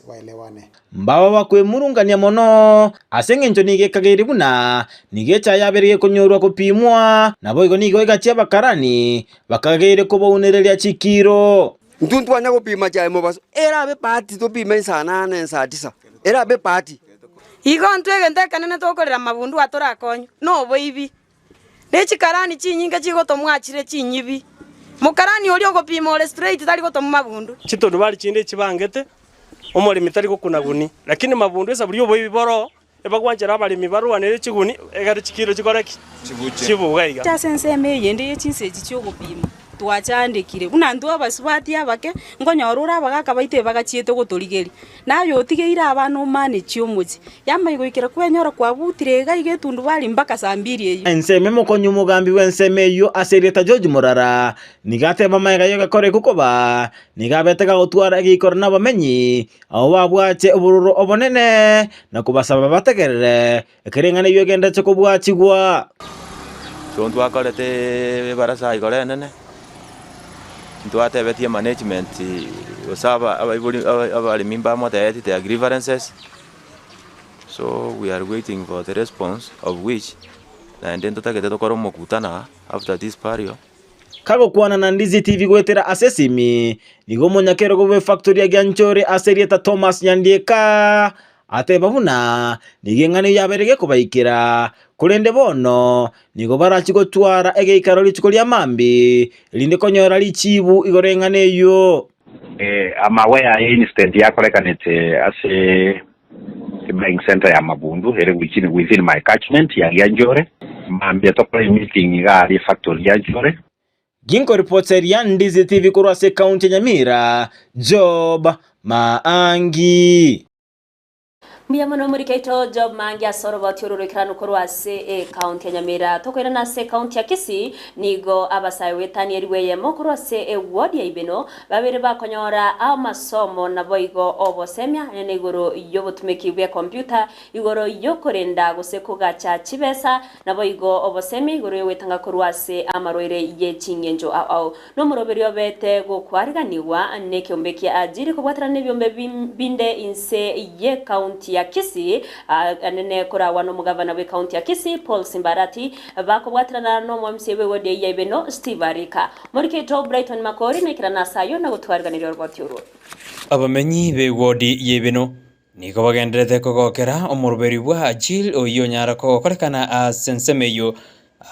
waelewane. Mbaba bakwemurungania mono, ase engencho nigo ekageire buna nigo echaye yabeire gekonyorwa gopimwa, naboigo nigo egachia abakarani bakageire kobaunereria chikiro. Intwe ntwanya gopima chaye mobaso, erabe bahati topime nsaa nane nsaa tisa, erabe bahati. Igo intwe egento ekenene tokorera amabundu atorakonywe noboibi, ne chikarani chinyinge chigotomwa chire chinyibi. Mokarani oria ogopima ore straight tari gotomwa mabundu. Chitundubari chinde chibangete, omoremi tari gokuna guni, lakini mabundu esabu ri'oboibi boroo, Ebagwanchera abaremi barwanere chiguni, egere chikiro chikore ki? Chibuge iga. Ase ensemo eyende ye chinsa echi chi'ogopima, twachandekire, buna intwe abasubati abake, nkonyora ore abagaka baito ebagachiete gotorigeria. Naye otigeire abana omanechie omochie, yamanya goikera kwenyora kwabutire iga iga etundubari mpaka saa mbiri eyio. Ensemo emokonyi omogambi bw'ensemo eyio ase erieta George Murara nigo ateba magega y'egekora ekio koba nigo abete gagotwara egeikoro nabamenyi Abwo babwate obororo obonene, na kobasaba bategerere ekero eng'ana eyio egenderete kobwatigwa. So ntwakorete ebarasa igoro enene, ntwatebetie management gose aba abaibori aba abaremi mbamotebetie their grievances, so we are waiting for the response of which naende ntotagete tokore omokutano aa after this burial. Kagokwana na Ndizi TV goetera ase esimi, nigo omonyakerogo bw'efactory ya Gianchore ase erieta Thomas Nyandieka ateba buna nigo eng'ana eyio yabeire gekobaikera, korende bono nigo barachie gotwara egeikaro rituko ria mambia erinde konyora richibu igoro y'eng'ana eyio. I'm aware ye incident yakorekanete ase buying center ya Mabundu ere within, within my catchment ya Gianjore. Mambia tokore meeting iga aria factory Gianjore. Ginkoripoteria Ndizi TV korwa ase ekaunti ya Nyamira, Job Maangi. Mbuya mono omoriki oito Job Mangi ase oroboti oro roikeranu korwa ase ecounty ya Nyamira. Tokoirana ase ecounty ya Kisii, nigo abasae goetania elifu eyemo korwa ase eward ya Ibeno babere bakonyora amasomo naboigo obosemia nene igoro y'obotumeki bw'ecomputer, igoro y'okorenda gose kogacha chibesa, naboigo obosemia igoro y'ogwetanga korwa ase amarwaire ye ching'encho ao ao. Nomoroberio obete gokwariganigwa nekeombe kia Ajiri kobwaterana nebiombe binde inse y'ecounty ya Kisii, anene koragwa nomogavana bw'ecounty ya Kisii Paul Simbarati, bakobwaterana nomo MCA bw'eward eyio ya Ibeno Steve Arika. Morike oito Brighton Makori naikerana ase ayio na gotwariganeria oroboti orwo. Abamenyi b'eward y'Ibeno. Nigo bagendererete kogokera omoroberi bwa Ajil oyio onyare kogokorekana ase ensemo eyio,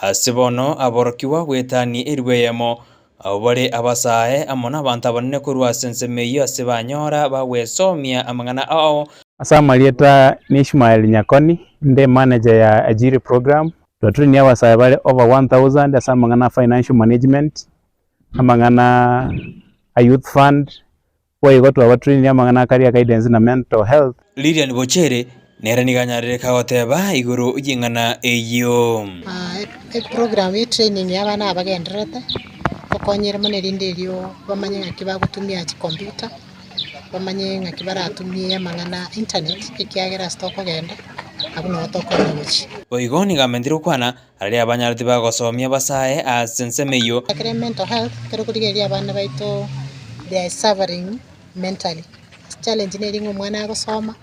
ase bono aborokigwa goetania elifu eyemo, abwo bare abasae amo nabanto abanene korwa ase ensemo eyio ase banyora bagwesomia amang'ana ao. Ase amarieta ni Ishmael Nyakoni, inde manager ya Ajiri program. Twatraini abasae bare over 1000 ase amang'ana a financial management, amang'ana a youth fund, Boigo twabatrainire amang'ana a career guidance na mental health. Lilian Bochere nere nigo anyarire kagoteba igoro y'eng'ana eyio. Eprogram ye training ya abana aba bagendererete, tokonyire mono erinde erio bamanye ng'aki bagotumia chicomputer, bamanye ng'aki baratumie amang'ana a internet, ekiagera ase tokogenda abwo nabo tokoenda gochia. Boigo nigo amentire gokwana aria abanyareti bagosomia abasae ase ensemo eyio. Ekero mental health, ekero okorigereria abana baito they are suffering mentally. Challenge neri ng'a omwana agosoma,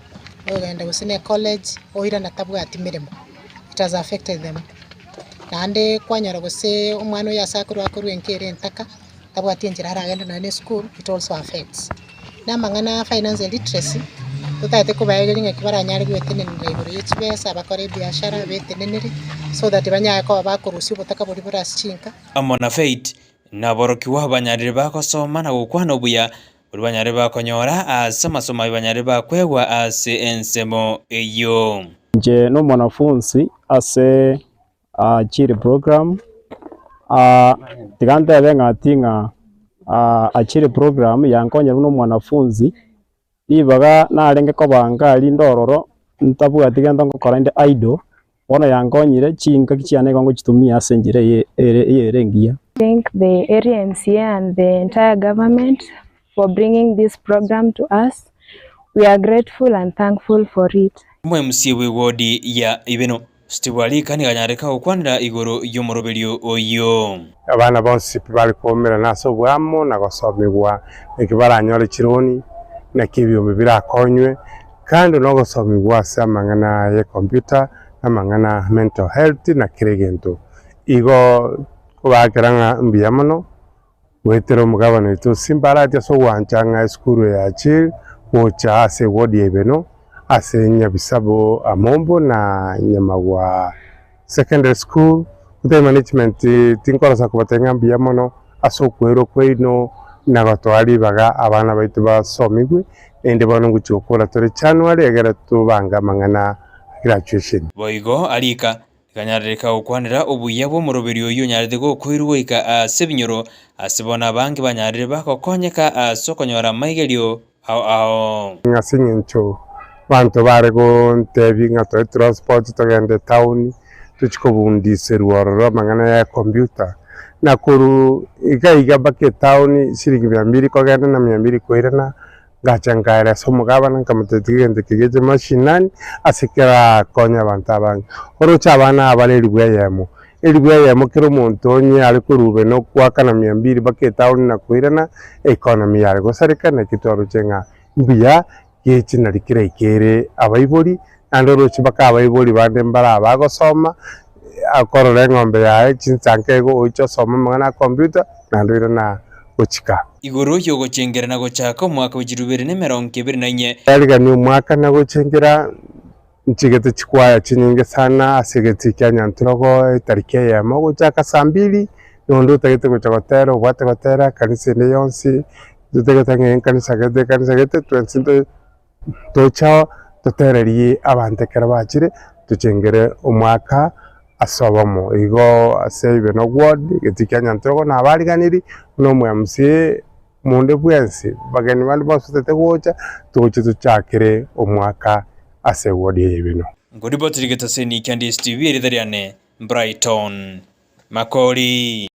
ogenda gose ne college, oirana tabwati meremo, it has affected them. Naende kwanyora gose omwana oyo ase akorwa akorwa enka ere entaka, tabwati enchera aragende nonya na esukuru, it also affects. Na amang'ana a financial literacy, totagete kobaegeria ng'aki baranyare goetenenera igoro ye chibesa, bakore ebiashara, betenenere, so that banyare koba bakorusia obotaka boria bore ase chinka. Amo na Faith, Naborokigwa banyarire bagosoma na gokwana obuya, boria banyarire bakonyora ase amasomo ayio banyarire bakwegwa ase ensemo eyio. Inche nomwanafunsi ase Ajiri program, tiga ntebe ng'a ting'a Ajiri program yankonyire buna omwanafunzi, ribaga narenge kobanga rinde ororo ntabwati gento ngokora inde idle, bono yankonyire chingaki chiane igo ngochitumia ase enchera eye ere eyere engiya. Thank the area MCA and the entire government for bringing this program to us. We are grateful and thankful for it. Omo-MCA bw'ewodi ya Ibeno, Steve Alika nigo anyareka gokwanera igoro y'omoroberio oyio. Abana bonsi tibare koumerana ase oboamo na gosomigwa, naki baranyore chironi, naki ebiombe birakonywe, kando nogosomigwa ase amang'ana y'ecomputer, na amang'ana a mental health na kera egento. Igo kobakera ng'a mbuya mono, goetera omogabana oito Simba Arati ase ogwancha ng'a esukuru eye yachire gocha ase eward ya Ibeno, ase Nyabisabo Amombo na Nyamagwa Secondary School. Gotebia management tinkorosa kobatebia ng'a mbuya mono ase okwerwa kwaino na gotoa ribaga abana baito basomigwe, naende bono ngochia gokora tore January egere tobange amang'ana a graduation. Boigo arika Ekanyarereka gokwanera obuya bw'omoroberi oyio onyarete gokoirwa goika ase ebinyoro, ase bono abange banyarire bagokonyeka ase okonyora amaigerio ao ao. Ase eng'encho abanto bare gontebia ng'a toe transport togende etown tochie kobundiserwa ororo amang'ana ya ecomputer, na korwa iga iga mpaka etown shilingi mia mbili kogenda na mia mbili koirana, Ngacha nkaeresa omogabana, nkamotebia, Tiga egento eke geche mashinani, ase kerakonye abanto abange. Oroche abana aba bare elifu eyemo, elifu eyemo kera omonto onye are korwa na okoakana mia mbili mpaka etaoni na koirana, economy yare gosareka, naki twaroche ng'a mbuya geche nari keraike ere abaibori, naende oroche mpaka abaibori bande mbare abagosoma, akorora eng'ombe yaye chinsa igo oiche osome amang'ana a computer, naende oirana gochika. Igoro y'ogochengera na gochaka omwaka bwe chirubere na emerongo ebere na inye. Yarigania omwaka na gochengera nchigete chikwaya chinyinge sana ase egetii kia Nyanturogo etariki eyemo gochaka saa mbili, na onde otagete gocha gotera obwate gotera ekanisa ende yonsi, totagete ng'a ekanisa gete ekanisa gete twensi Tochao totererie abanto ekero bachire, tochengere omwaka ase obomo. Igo ase Ibeno Ward, egetii kia Nyantrogo nabariganirie buna omo MCA omonde bwensi, bageni bande bonsi batete gocha, toche tochakere omwaka ase eward eye ya Ibeno. Nkoripoti rigetaseni kia DSTV erieta riane Brighton Makori.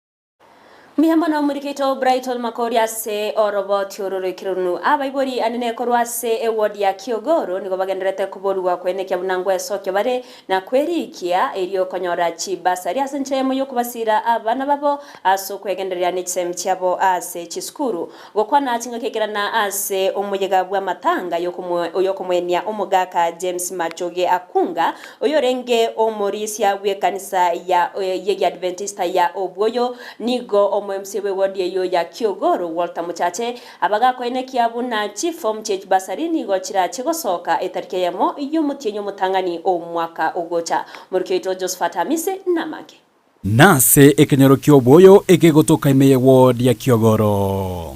Mbuya mono omorikito Brighton Makori ase oroboti oro roikeranu. Abaibori anene korwa ase eward ya Kiogoro nigo bagendererete koborigwa koenekia buna ngwesokia bare na kwerikia erio konyora chibasari ase enchera eyemo yokobasira abana babo ase okwegendereria ne chisemi chiabo ase chisukuru. Gokwana chingaki ekerana ase omoyega bw'amatanga yokomoenia omogaka James Machoge Akunga, oyorenge omorisia bw'ekanisa ya y'Egiadventista ya Obwoyo, nigo. omo MC bw'ewodi eyio ya Kiogoro Walter Mochache abagakoenekia buna chifomu chi'echibasari nigo chirache gosoka etariki eyemo y'omotienyi omotang'ani omwaka ogocha. Omoriki oito Josephat Amisi namange. Nase ekenyoro ki'oboyo ekegotoka ime ye ward ya Kiogoro.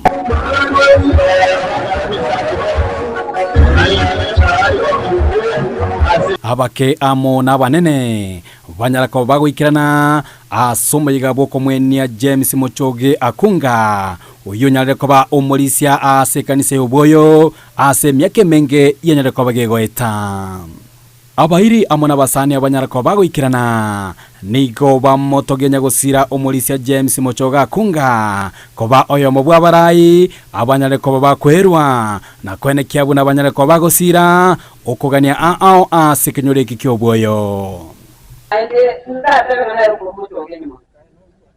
Abake amo nabanene banyara koba bagoikerana ase omoyega bw'okomwenia James Mochoge Akunga, oyio onyarire koba omorisia ase ekanisa y'oboyo ase emiaka emenge yanyarire koba gegoeta. Abairi amo nabasani abanyara koba bagoikerana, nigo bamotogia nyagosira omorisia James Mochoge Akunga koba oyomo bw'abarai abanyare koba bakwerwa na koenekia buna banyare koba bagosira okogania aao ase ekenyoro eki ki'obwoyo. Naende ndatebe ng'a nere okorwa Mochoge nyuma,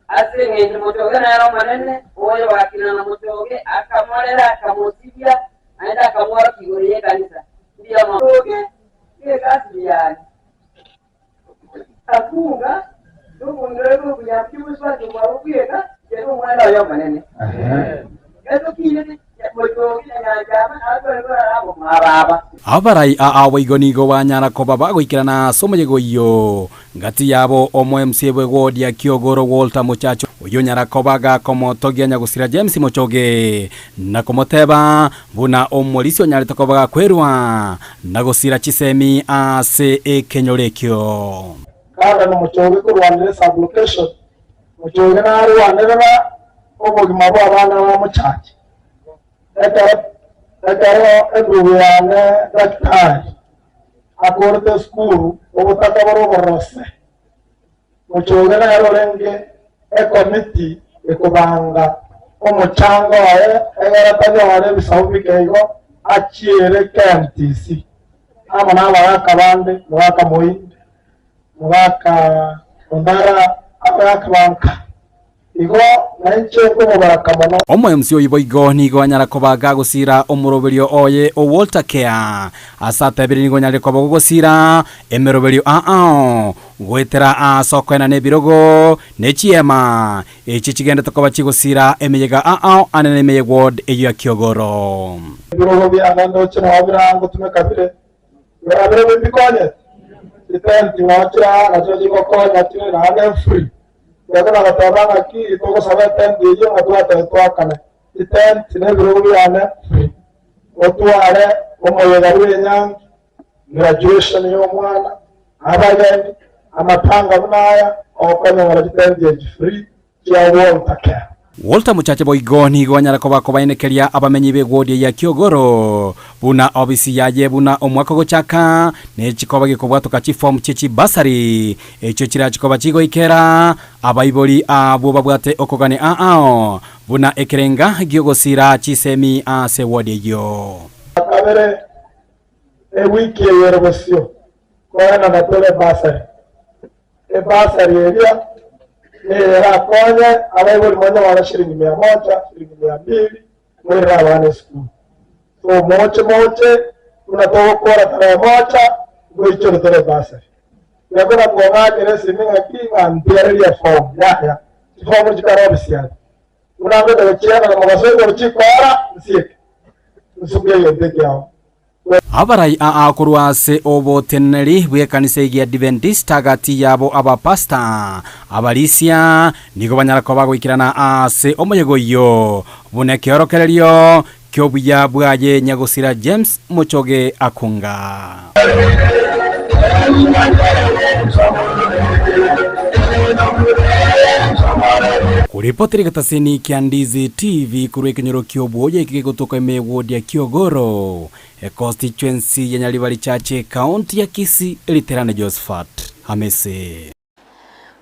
ase engencho Mochoge nere omonene, oyo bagakina na Mochoge, akamorera, akamosibia, naende akamworokia igoro y'ekanisa. Mbuya mono. Mochoge negasi yane. Akunga nobongereru obuya bw'obosubati bwabo bweka, ere omwana oye omonene. Abarai aa boigo nigo banyara koba bagoikerana ase omoyega oyio, ngati yabo omo MCA bwe ward ya Kiogoro Walter Mochacho oyio onyara koba gakomotogia nyagosira James Mochoge na komoteba buna omorisia onyarete koba gakwerwa na gosira chisemi ase ekenyoro ekio. Kanda na Mochoge korwanera esub-location Mochoge narwanerera obogima bw'abana ba mochache. Ekero ekero endugu yane daktari akorete esukuru obotaka bore oborose, Mochoge nere orenge ekomiti ekobanga omochango oye egere tanyore ebisabu bike igo achiere KMTC amo nabagaka bande, Mogaka Moinde, Mogaka Ondara, abagaka ba nka. Igo nainche nkomobaraka mono. Omoemsi oyio boigo nigo anyara koba gagosiira omoroberio oye o Walter Care ase atebire nigo onyarire koba gogosiira emeroberio aao goetera aase okoenana ebirogo ne chiema echi chigendete koba chigosiira emeyega aao anene ime ye ward eyio ya Kiogoro. Ebirogo biane ndoche nao birangotumeka bire Buna birobio mbikonyete, chitenti nao chire aa nachio chigokonya chire naende free. Tiga nagoteba ng'aki togosaba etenti eyio ng'a twatebe twakane. Chitenti na ebirogo biane free. Otware omoyega bw'enyangi, graduation ya omwana, abageni, amatanga buna aya, okonyora chitenti echi free chia Walter Care. Walter Mochache boigo nigo anyara koba kobaenekeria abamenyi b'egwodi ya Kiogoro buna obisi yaye buna omwaka ogochaka nechikoba gekobwatoka chiform chie chibasari echio chirachi koba chigoikera abaibori abwo babwate okogania aao buna ekerenga giogosira chisemi ase ewodi eyio. Kabere, ewiki eye ere bosio, koenana tore bursary. Ebasari eria nigo erakonye abaibori monyore shilingi mia moja, shilingi mia mbili, moirere abana esukuru. So moche moche buna togokora tarehe moja, ngoichore tore ebasari. Tiga kong'akera esimi ng'aki ng'a ntiarerie efomu, yaya, chifomu chikare ofisi yane. Buna ngocha gochienana mogaso igoro chikoora, nsieke, nsuke egento ekiao. Abarai aa korwa ase oboteneneri bw'ekanisa egia Adventista gati yabo abapasta, abarisia, nigo banyara koba goikerana ase omoyega oyio buna ekeorokererio ki'obuya bwaye nyagosira James Mochoge Akunga. Koripotera egetaseni kia Ndizi TV korwa ekenyoro ki'obwoyo eke gegotoka ime y'ewodi ya Kiogoro, econstituency ya Nyaribari Church, ecounty ya Kisii, Riterane Josephat Hamisi.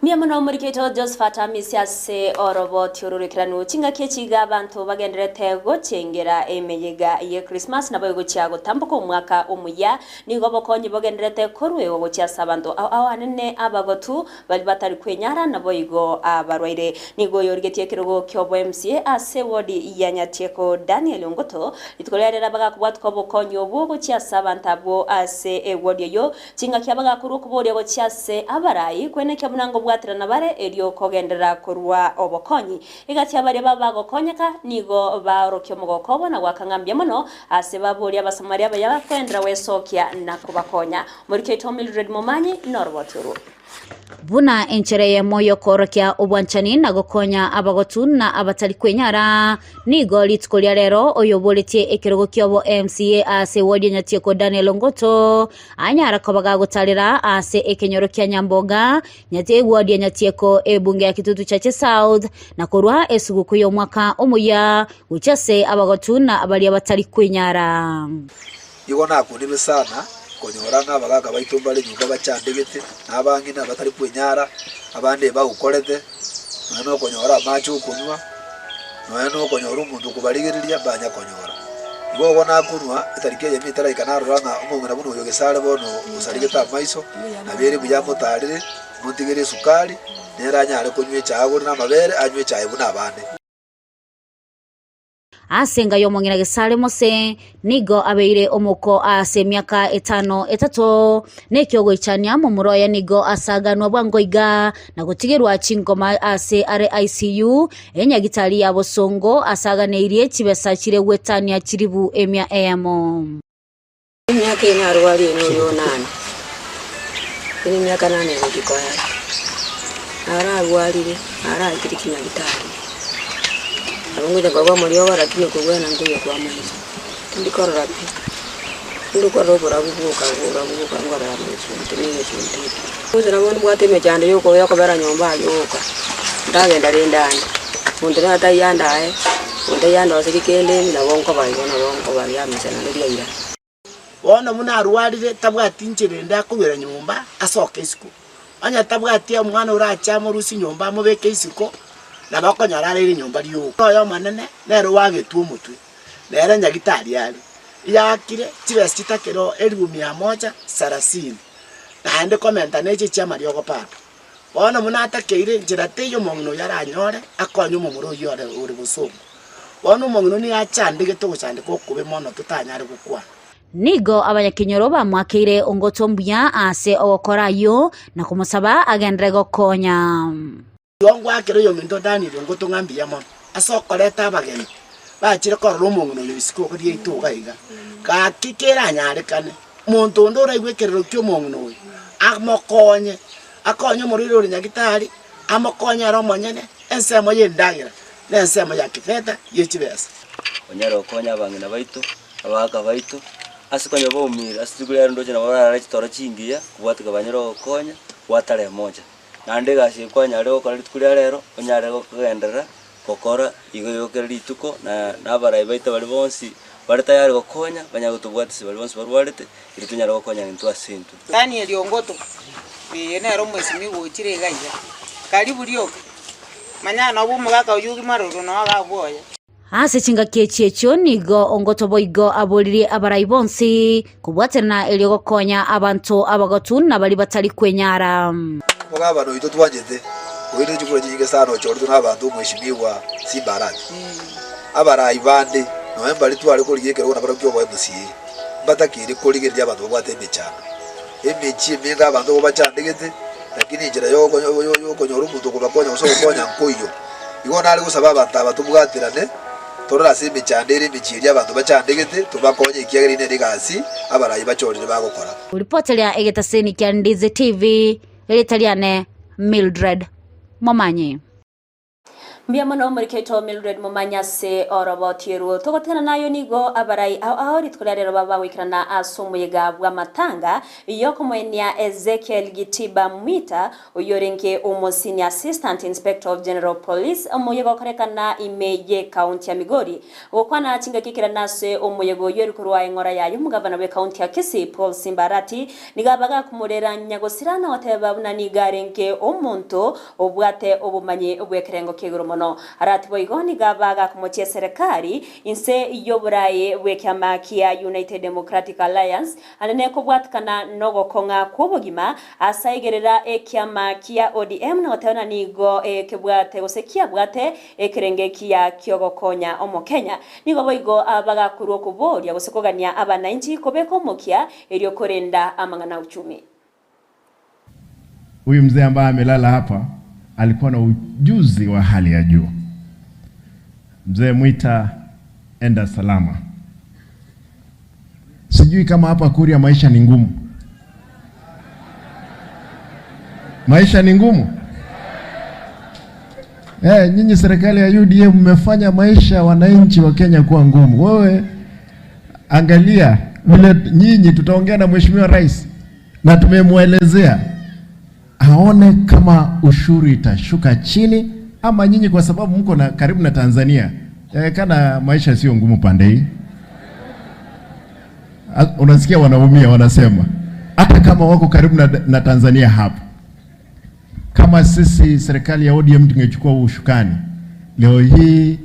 Mbuya mono omoriki oito Josephat Hamisi ase oroboti ororekeranu. Chingaki echi iga abanto bagendererete gochengera emeyega ye Christmas nabo egochia gotamboka omwaka omuya. Nigo obokonyi bogendererete koruegwa gochia ase abanto ao ao anene abagotu, Baria batari kwenyara naboigo abarwaire. Nigo oyorigetie ekerogo ki'obo-MCA ase ewodi ya Nyatieko Daniel Ongoto, rituko riaye riria bagakobwatuka obokonyi obwo gochia ase abanto abwo ase ewodi eyio, chingaki abagakorwa okoboria gochia ase abarai kwenekia buna ngobwate. nkobwaterana bare erio kogenderera korua obokonyi. Egati ya baria babagokonyeka nigo baorokia omogoko obo na goaka ng'a mbuya mono ase baboria Abasamaria abaya bakoenderera gwesokia na kobakonya. Omoriki oito Mildred Momanyi noroboti orwo. Buna enchera eyemo y'okoorokia obwanchani na gokonya abagotu na abatari kwenyara, nigo rituko ria rero oyoboretie ekerogo ki'obo MCA ase ewodi ya Nyatieko Daniel Ongoto anyara koba gagotarera ase ekenyoro kia Nyamboga Nyati ewodi ya Nyatieko ebunge ya Kitutu Chache South na korwa esuguku y'omwaka omoyia gochia ase abagotu na baria batari kwenyara. Igo nakunirwe sana konyora ng'a abagaaka baito mbare nyomba bachandegete, na abang'ina batari kwenyara, abande ebaukorete, nonya nokonyora amache okonywa, nonya nokonyora omonto okobarigereria mbanya konyora. Igo ogo nakunwa, etariki eyemo etaraika narora ng'a omong'ina buna oyo gesare bono osarigete amaiso, nabo ere buya amotaarere, motigere esukari, nere anyare konywa echae agore na amabere, anywe echae buna abande. Ase enga y'omong'ina Gesare Mose nigo abeire omoko ase emiaka etano etato, na ekiogoichania momura oye nigo asaganwa bwango iga na gotigerwa chingoma ase are ICU enyagitari ya bosongo asaganeirie chibesa chire gwetania chiribu emia eyemo. Emiaka eye narwarie noyo onane, ere emiaka nane egochia koera, nararwarire, naraikire chinyagitari, nabo ngocha koba omoriogo lakini okobwena nkoyia kwa amaiso, tindi korora pi, tindi korora oborabu bwoka oborabu bwoka nkorora amaesunte na egesunte eke. Gose nabo mbwate emechando yoko yokobera nyomba aywo oka, ndagenda rende ande, monto nere taiyo andae, monto taiyo andoserie kende nabo nkoba igo nabo nkoba riamisa naende riaira. Bono buna arwarire, tabwati inchera ende akoruera nyomba asoke isiko. Onye tabwati omwana orache amorusie nyomba amobeke isiko, nabo okonyora araire nyomba rioka. Oyo omonene nere oagetwe omotwe, nere nyagitari are. Yaakire chibesa chitakere elifu mia moja sarasini, naende komenta neche chi'amariogo bado. Bono buna atakeire, nchera teiyo omong'ina oyio aranyore akonye omomura oyio ore ore bosongo. Bono omong'ina oyio nigo achandegete ogochandeka okobe mono totanyare gokwana. Nigo abanyakenyoro bamoakeire ongoto mbuya ase ogokora ayio, na komosaba agenderere gokonya. Igo ngwakera oyominto Danieli ongoto ng'a mbuya mono ase okoreta abageni bachire korora omong'ina oyo isiko riaito iga iga. Gaki keranyarekane, monto onde oraigwe ekerero ki'omong'ina oyo, amokonye, akonye omorwaire ore nyagitari, amokonye ere omonyene, ensemo y'endagera, na ensemo ya kifeta ye chibesa. Onyare gokonya abang'ina baito, abagaka baito, ase konya baumire ase rituko riaye ndoche nabo bararare chitoro chingiya, kobwatika banyare gokonya, gwatara emoja. Naende egasi eye kwanyarire gokora rituko ria rero, onyare kogenderera gokora igo igo kera rituko, na na abarai baito baria bonsi bare tayari gokonya, banyare gotobwatisia baria bonsi barwarete, erio tonyare gokonyana intwe ase intwe. Daniel Ongoto, eye nere omwesimigwa ochire iga iga, karibu rioka, manya nobe omogaka oyio ogima roro noo iga abwoye. Ase chingaki echi echio nigo ongoto boigo aboririe abarai bonsi kobwaterana erio gokonya abanto abagotu na baria batari kwenyara. Omogabana oito twanchete, oirire chikura chinyinge sana ochoretwe nabanto omweshimiwa Simba Arati. Abarai bande nonya mbaria tware korigia ekerogo nabarabwo kioboa MCA, mbatakeire korigereria abanto babwate emechando. Emechie emenge abanto igo bachandegete, lakini enchera yokonyora omonto okobakonya gose ogokonya nkoiyo. Igo nare gosaba abanto aba tobwaterane, torore ase emechando ere emechie eria abanto bachandegete, tobakonye ekiagera eyio nere egasi abarai bachorire bagokora. Ripoteria egetaseni kia Ndizi TV, erieta riane Mildred Momanyi. Mbuya mono omoriketo Mildred Momanyi ase oroboti orwo. Togotigana nayo nigo abarai ao ao rituko ria rero baba bagoikerana ase omoyega bw'amatanga yokomoenia Ezekiel Gitiba Mwita Oyio orenge omo Senior Assistant Inspector of General Police, omoyega okorekana ime y'ecounty ya Migori. Gokwana chingaki ekerana ase omoyega oyio eri korwa eng'ora yaye omogavana bw'ecounty ya Kisii Paul Simba Arati nigo abaga akomorera nyagosira na goteba buna nigo arenge omonto obwate obomanyi bw'ekerengo kia igoro mono. Arati boigo nigo abaga akomochia eserekari inse y'oboraai bw'ekiama kia United Democratic Alliance Ande nekobwatikana nogokong'a kw'obogima, ase aigerera ekiama kia ODM na goteba ng'a nigo kebwate gose kiabwate ekerengo ekiya kiogokonya Omokenya. Nigo boigo bagakorwa okoboria gose kogania abanainchi kobeka omokia erio korenda amang'ana a uchumi. Huyu mzee ambaye amelala hapa alikuwa na ujuzi wa hali ya juu. Mzee Mwita, enda salama. Sijui kama hapa Kuria maisha ni ngumu. Maisha ni ngumu. Eh, nyinyi serikali ya UDA mmefanya maisha ya wananchi wa Kenya kuwa ngumu. Wewe angalia vile nyinyi, tutaongea na Mheshimiwa Rais na tumemwelezea aone kama ushuru itashuka chini ama nyinyi kwa sababu mko na karibu na Tanzania, kana maisha sio ngumu pande hii. Unasikia wanaumia, wanasema hata kama wako karibu na Tanzania hapa. Kama sisi serikali ya ODM tungechukua ushukani leo hii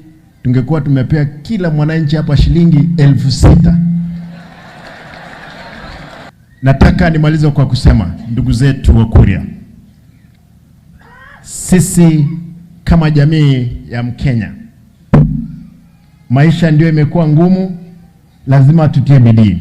tungekuwa tumepea kila mwananchi hapa shilingi 6,000. Nataka nimalize kwa kusema ndugu zetu wa Kuria, sisi kama jamii ya Mkenya, maisha ndio imekuwa ngumu, lazima tutie bidii.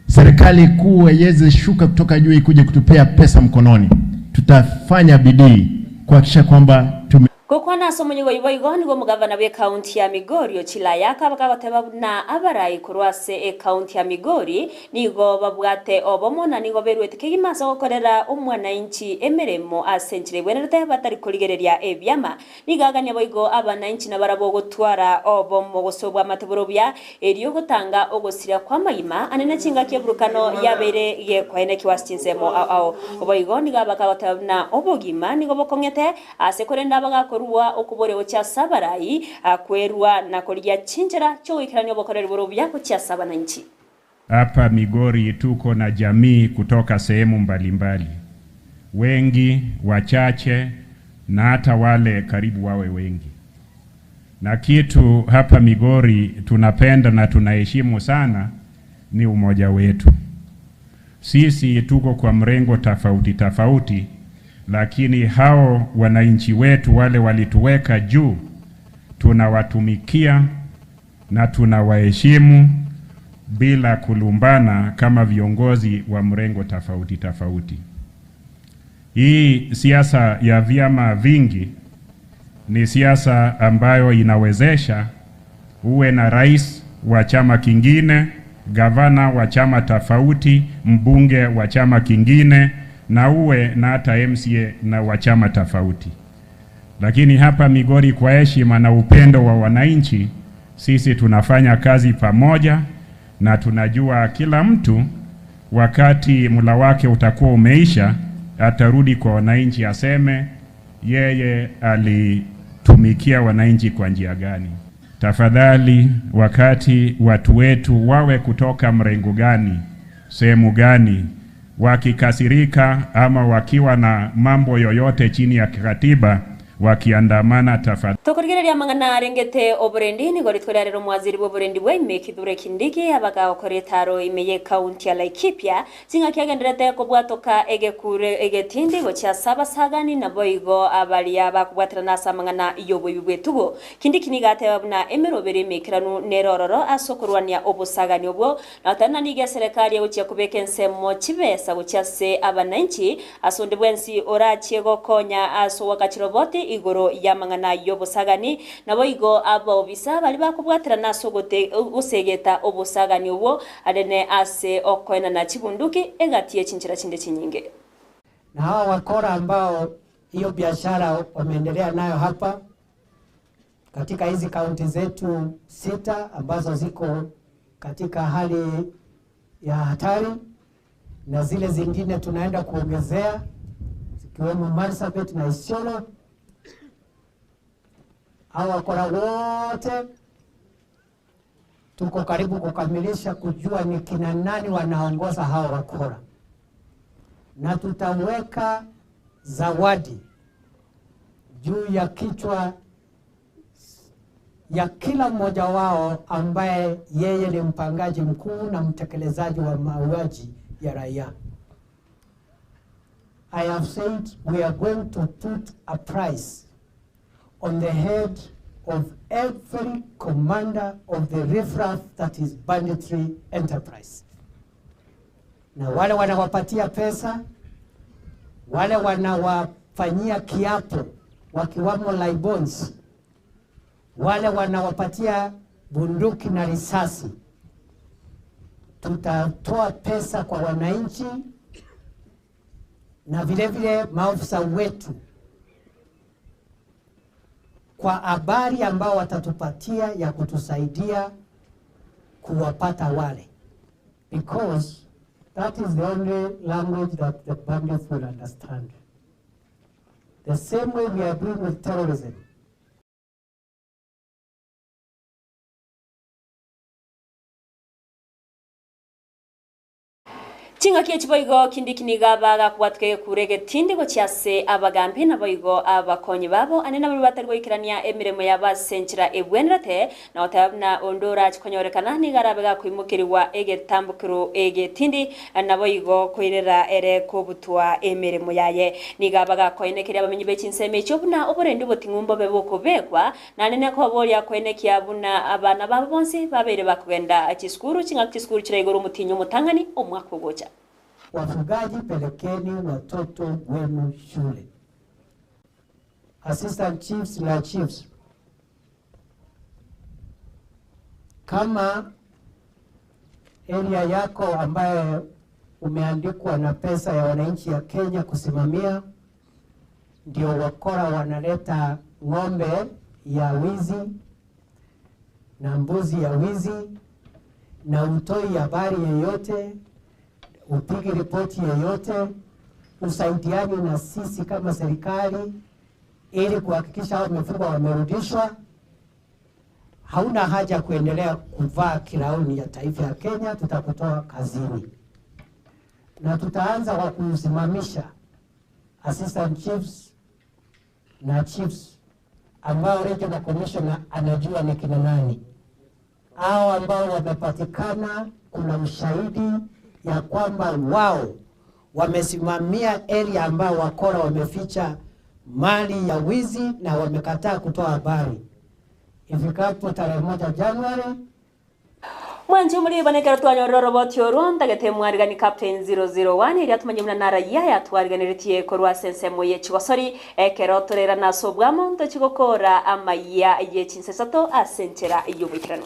Serikali kuu haiwezi shuka kutoka juu ikuje kutupea pesa mkononi. Tutafanya bidii kuhakikisha kwamba tume Gokwana ase omonyigo oibo igo nigo omogavana bwa ekaunti ya Migori Ochila Ayaka bakagoteba buna abarai korwa ase ekaunti ya Migori nigo babwate obomo na nigo beruete kegima ase ogokorera omwananchi emeremo ase enchera ebwenerete batari korigereria ebiama. Nigo agania boigo abananchi nabarabwo ogotwara obomo gose obwamate bore obuya erio ogotanga ogosiria kwa amagima ane na chingaki eburukano yabeire gekoenekiwa ase chinsemo ao ao. Boigo nigo abakagoteba buna obogima nigo bokong'ete ase korende abagakorua okoboria gochia ase abarai kwerua na korigia chinchera chiogoikerania obokoreri bore obuya gochia ase abananchi. Hapa Migori tuko na jamii kutoka sehemu mbalimbali, wengi wachache, na hata wale karibu wawe wengi. Na kitu hapa Migori tunapenda na tunaheshimu sana ni umoja wetu. Sisi tuko kwa mrengo tofauti tofauti, lakini hao wananchi wetu wale walituweka juu, tunawatumikia na tunawaheshimu bila kulumbana kama viongozi wa mrengo tofauti tofauti. Hii siasa ya vyama vingi ni siasa ambayo inawezesha uwe na rais wa chama kingine, gavana wa chama tofauti, mbunge wa chama kingine, na uwe na hata MCA na wa chama tofauti. Lakini hapa Migori, kwa heshima na upendo wa wananchi, sisi tunafanya kazi pamoja na tunajua kila mtu wakati mula wake utakuwa umeisha, atarudi kwa wananchi aseme yeye alitumikia wananchi kwa njia gani. Tafadhali, wakati watu wetu wawe kutoka mrengo gani, sehemu gani, wakikasirika ama wakiwa na mambo yoyote chini ya katiba, wakiandamana, tafadhali Tokorigereria amang'ana arengete oborendi nigo rituko ria rero omwaziri bwa oborendi bwa ime Kithure Kindiki abagakora etaro ime ye ekaunti ya Laikipia ching'aki agenderete kobwatoka egekure egetindi gochia ase abasagani naboigo abaria bakobwaterana ase amang'ana ya oboibi bwa etugo. Kindiki nigo ateba buna emeroberi emeikeranu nere ororo ase okorwania obosagani obwo na goteba buna nigo eserekari egochia kobeka ensemo chibesa gochia ase abananchi ase onde bwensi orachie gokonya ase ogoaka chiroboti igoro y'amang'ana y'obosagani naboigo abaobisa baria bakobwaterana ase ogosegeta obosagani obwo arene ase okoenana chibunduki egati ye chinchera chinde chinyinge. Na hawa wakora ambao hiyo biashara wameendelea nayo hapa katika hizi kaunti zetu 6 ambazo ziko katika hali ya hatari na zile zingine tunaenda kuongezea zikiwemo Marsabit na Isiolo. Hawa wakora wote tuko karibu kukamilisha kujua ni kina nani wanaongoza hawa wakora, na tutaweka zawadi juu ya kichwa ya kila mmoja wao ambaye yeye ni mpangaji mkuu na mtekelezaji wa mauaji ya raia. I have said we are going to put a price on the head of every commander of the riffraff that is banditry enterprise. Na wale wanawapatia pesa Wale wanawafanyia kiapo wakiwamo Laibons, wale wanawapatia bunduki na risasi, tutatoa pesa kwa wananchi na vile vile maofisa wetu kwa habari ambao watatupatia ya kutusaidia kuwapata wale, because that is the only language that the bandits will understand. The same way we are doing with terrorism. Ching'aki echi boigo Kindiki nigo abagakobwatuka egekuro egetindi gochia ase abagambi naboigo abakonyi babo ande nabaria batari goikerania emeremo yabo ase enchera ebwenerete na goteba buna onde orache konyorekana nigo arabe gakoimokerigwa egetambokero egetindi naboigo koirera ere kobutwa emeremo yaye. Nigo abagakoenekeria abamenyi be chinsemo echio buna oborendi oboting'u mbobe bokobekwa naende nekoboria koenekia buna abana babo bonsi babeire bakogenda chisukuru ching'aki chisukuru chire igoro omotienyi omotang'ani omwaka ogocha. Wafugaji, pelekeni watoto wenu shule. Assistant chiefs na chiefs, kama area yako ambaye umeandikwa na pesa ya wananchi ya Kenya kusimamia, ndio wakora wanaleta ng'ombe ya wizi na mbuzi ya wizi, na utoi habari yeyote, upige ripoti yeyote, usaidiani na sisi kama serikali ili kuhakikisha hao mifugo wamerudishwa. Hauna haja kuendelea kuvaa kirauni ya taifa ya Kenya, tutakutoa kazini na tutaanza kwa kusimamisha assistant chiefs na chiefs ambao regional commissioner anajua ni kina nani, hao ambao wamepatikana, kuna ushahidi ya kwamba wao wamesimamia area ambao wakora wameficha mali ya wizi na wamekataa kutoa habari. Ifikapo tarehe 1 Januari Mwanchi omori bane ekero twanyorire oroboti orwo ntagete mwarigani Captain 001 eria tumanye buna narayia yatwariganeretie korwa ase ensemo ye chigosori ekero torerana ase obwamo ntochigokora amayia ye chinsa isato ase enchera y'oboikeranu.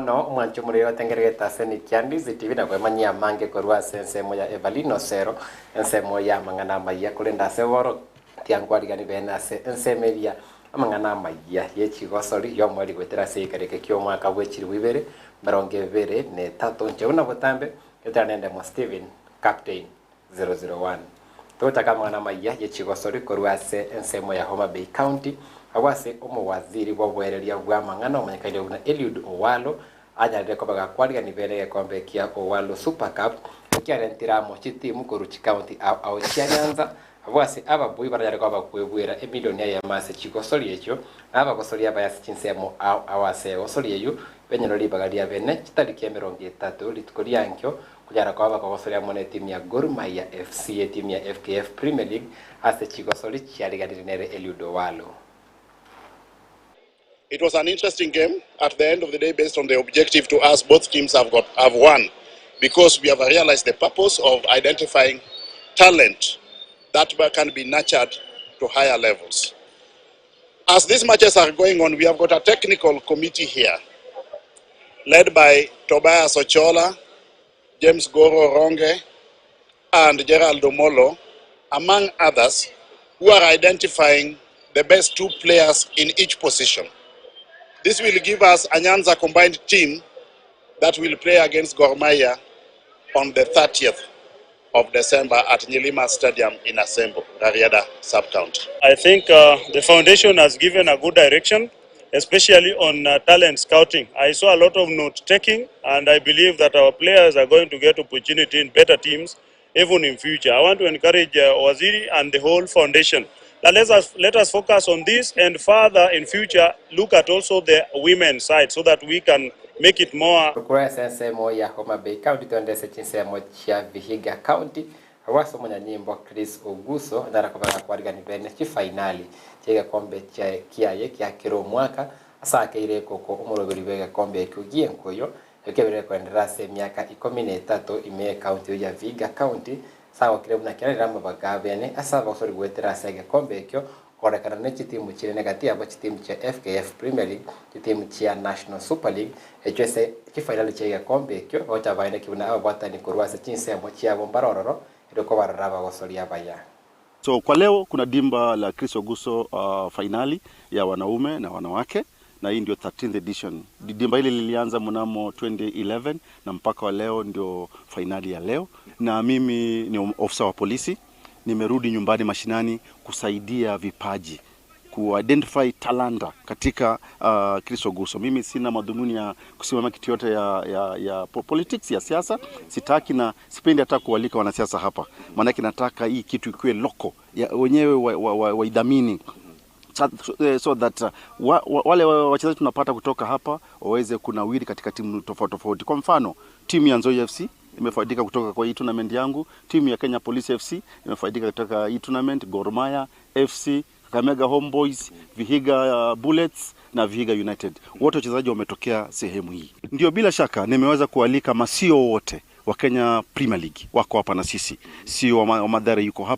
Bono omwanche omorero otengeregete ase Nikiandizi TV na kwemanyia amange korwa ase ensemo ya Evelyn Osero, ensemo y'amang'ana amayia, korende ase boro tiankwarigani bene ase ensemo eria amang'ana amayia ye chigosori y'omweri goetera ase egeikaro eke ki'omwaka bwe chilifu ibere merongo ebere na etato. Inche buna botambe getera nendemo Stephen Captain 001. Togochaka amang'ana amayia ye chigosori korwa ase ensemo ya Homa Bay County, agwo ase omowaziri bw'oboereria bw'amang'ana omanyekaine buna Eliud Owalo anyarire koba gakwarigani bene egekombe kia Owalo Super Cup ekiarentire amo chitimu korwa chikaunti ao ao chia Nyanza abwo ase ababui baranyare koba bakwebwera emilioni eyemo ase chigosori echio na abagosori abaye ase chinsemo ao ao ase egosori eyio benyore ribaga ria bene chitariki 30 rituko riankio konyara koba bakogosoria amo netimu ya Gor Mahia FC etimu ya FKF Premier League ase chigosori chiariganire nere Eliud Owalo. It was an interesting game. At the end of the day, based on the objective to us, both teams have got have won because we have realized the purpose of identifying talent that can be nurtured to higher levels. As these matches are going on, we have got a technical committee here, led by Tobias Ochola, James Goro Ronge, and Gerald Omolo, among others, who are identifying the best two players in each position. This will give us a Nyanza combined team that will play against Gor Mahia on the 30th of December at Nyilima Stadium in Asembo, Rarieda sub-county. I think the foundation has given a good direction, especially on talent scouting. I saw a lot of note-taking, and I believe that our players are going to get opportunity in better teams even in future. I want to encourage uh, Waziri and the whole foundation that let us, let us focus on this and further in future look at also the women side so that we can make it more Korwa ase ensemo ya Homa Bay County togende ase chinsemo chia Vihiga County, agwo ase omonyanyimbo Chris Oguso nara koba gakwarigani bene chifainali chi'egekombe kiaye kia kera omwaka ase akeire ekoko omoroberi bw'egekombe ekio gi'enkoyo ekio keberire koenderera ase emiaka ikomi na etato ime y'ecounty eyio ya Vihiga County ase agokire buna kiararire amabaga abene ase abagosori goetera ase egekombe ekio korekana ne chitimu chire gati yabo chitimu chia FKF Premier League chitimu chia National Super League ekio ase chifainali chia egekombe ekio gocha baene buna ababwatani korwa ase chinsemo chiabo mbarororo erio kobarora abagosori abaya. So kwa leo kuna dimba la Chris Oguso fainali ya wanaume na wanawake na hii ndio 13th edition. Dimba hili lilianza mnamo 2011 na mpaka wa leo ndio fainali ya leo, na mimi ni ofisa wa polisi, nimerudi nyumbani mashinani kusaidia vipaji ku-identify talanta katika Chris Oguso. Mimi sina madhumuni ya kusimama kitu yote ya, ya, ya politics ya siasa, sitaki na sipendi hata kualika wanasiasa hapa, maanake nataka hii kitu ikuwe local ya wenyewe waidhamini wa, wa, wa so that wale wachezaji tunapata kutoka hapa waweze kunawiri katika timu tofauti tofauti. Kwa mfano timu ya Nzoia FC imefaidika kutoka kwa hii tournament yangu, timu ya Kenya Police FC imefaidika kutoka hii tournament, Gor Mahia FC, Kakamega Homeboys, Vihiga Bullets na Vihiga United. Wote wachezaji wametokea sehemu hii. Ndio, bila shaka nimeweza kualika masio wote wa Kenya Premier League wako hapa na sisi, sio wa Mathare yuko hapa.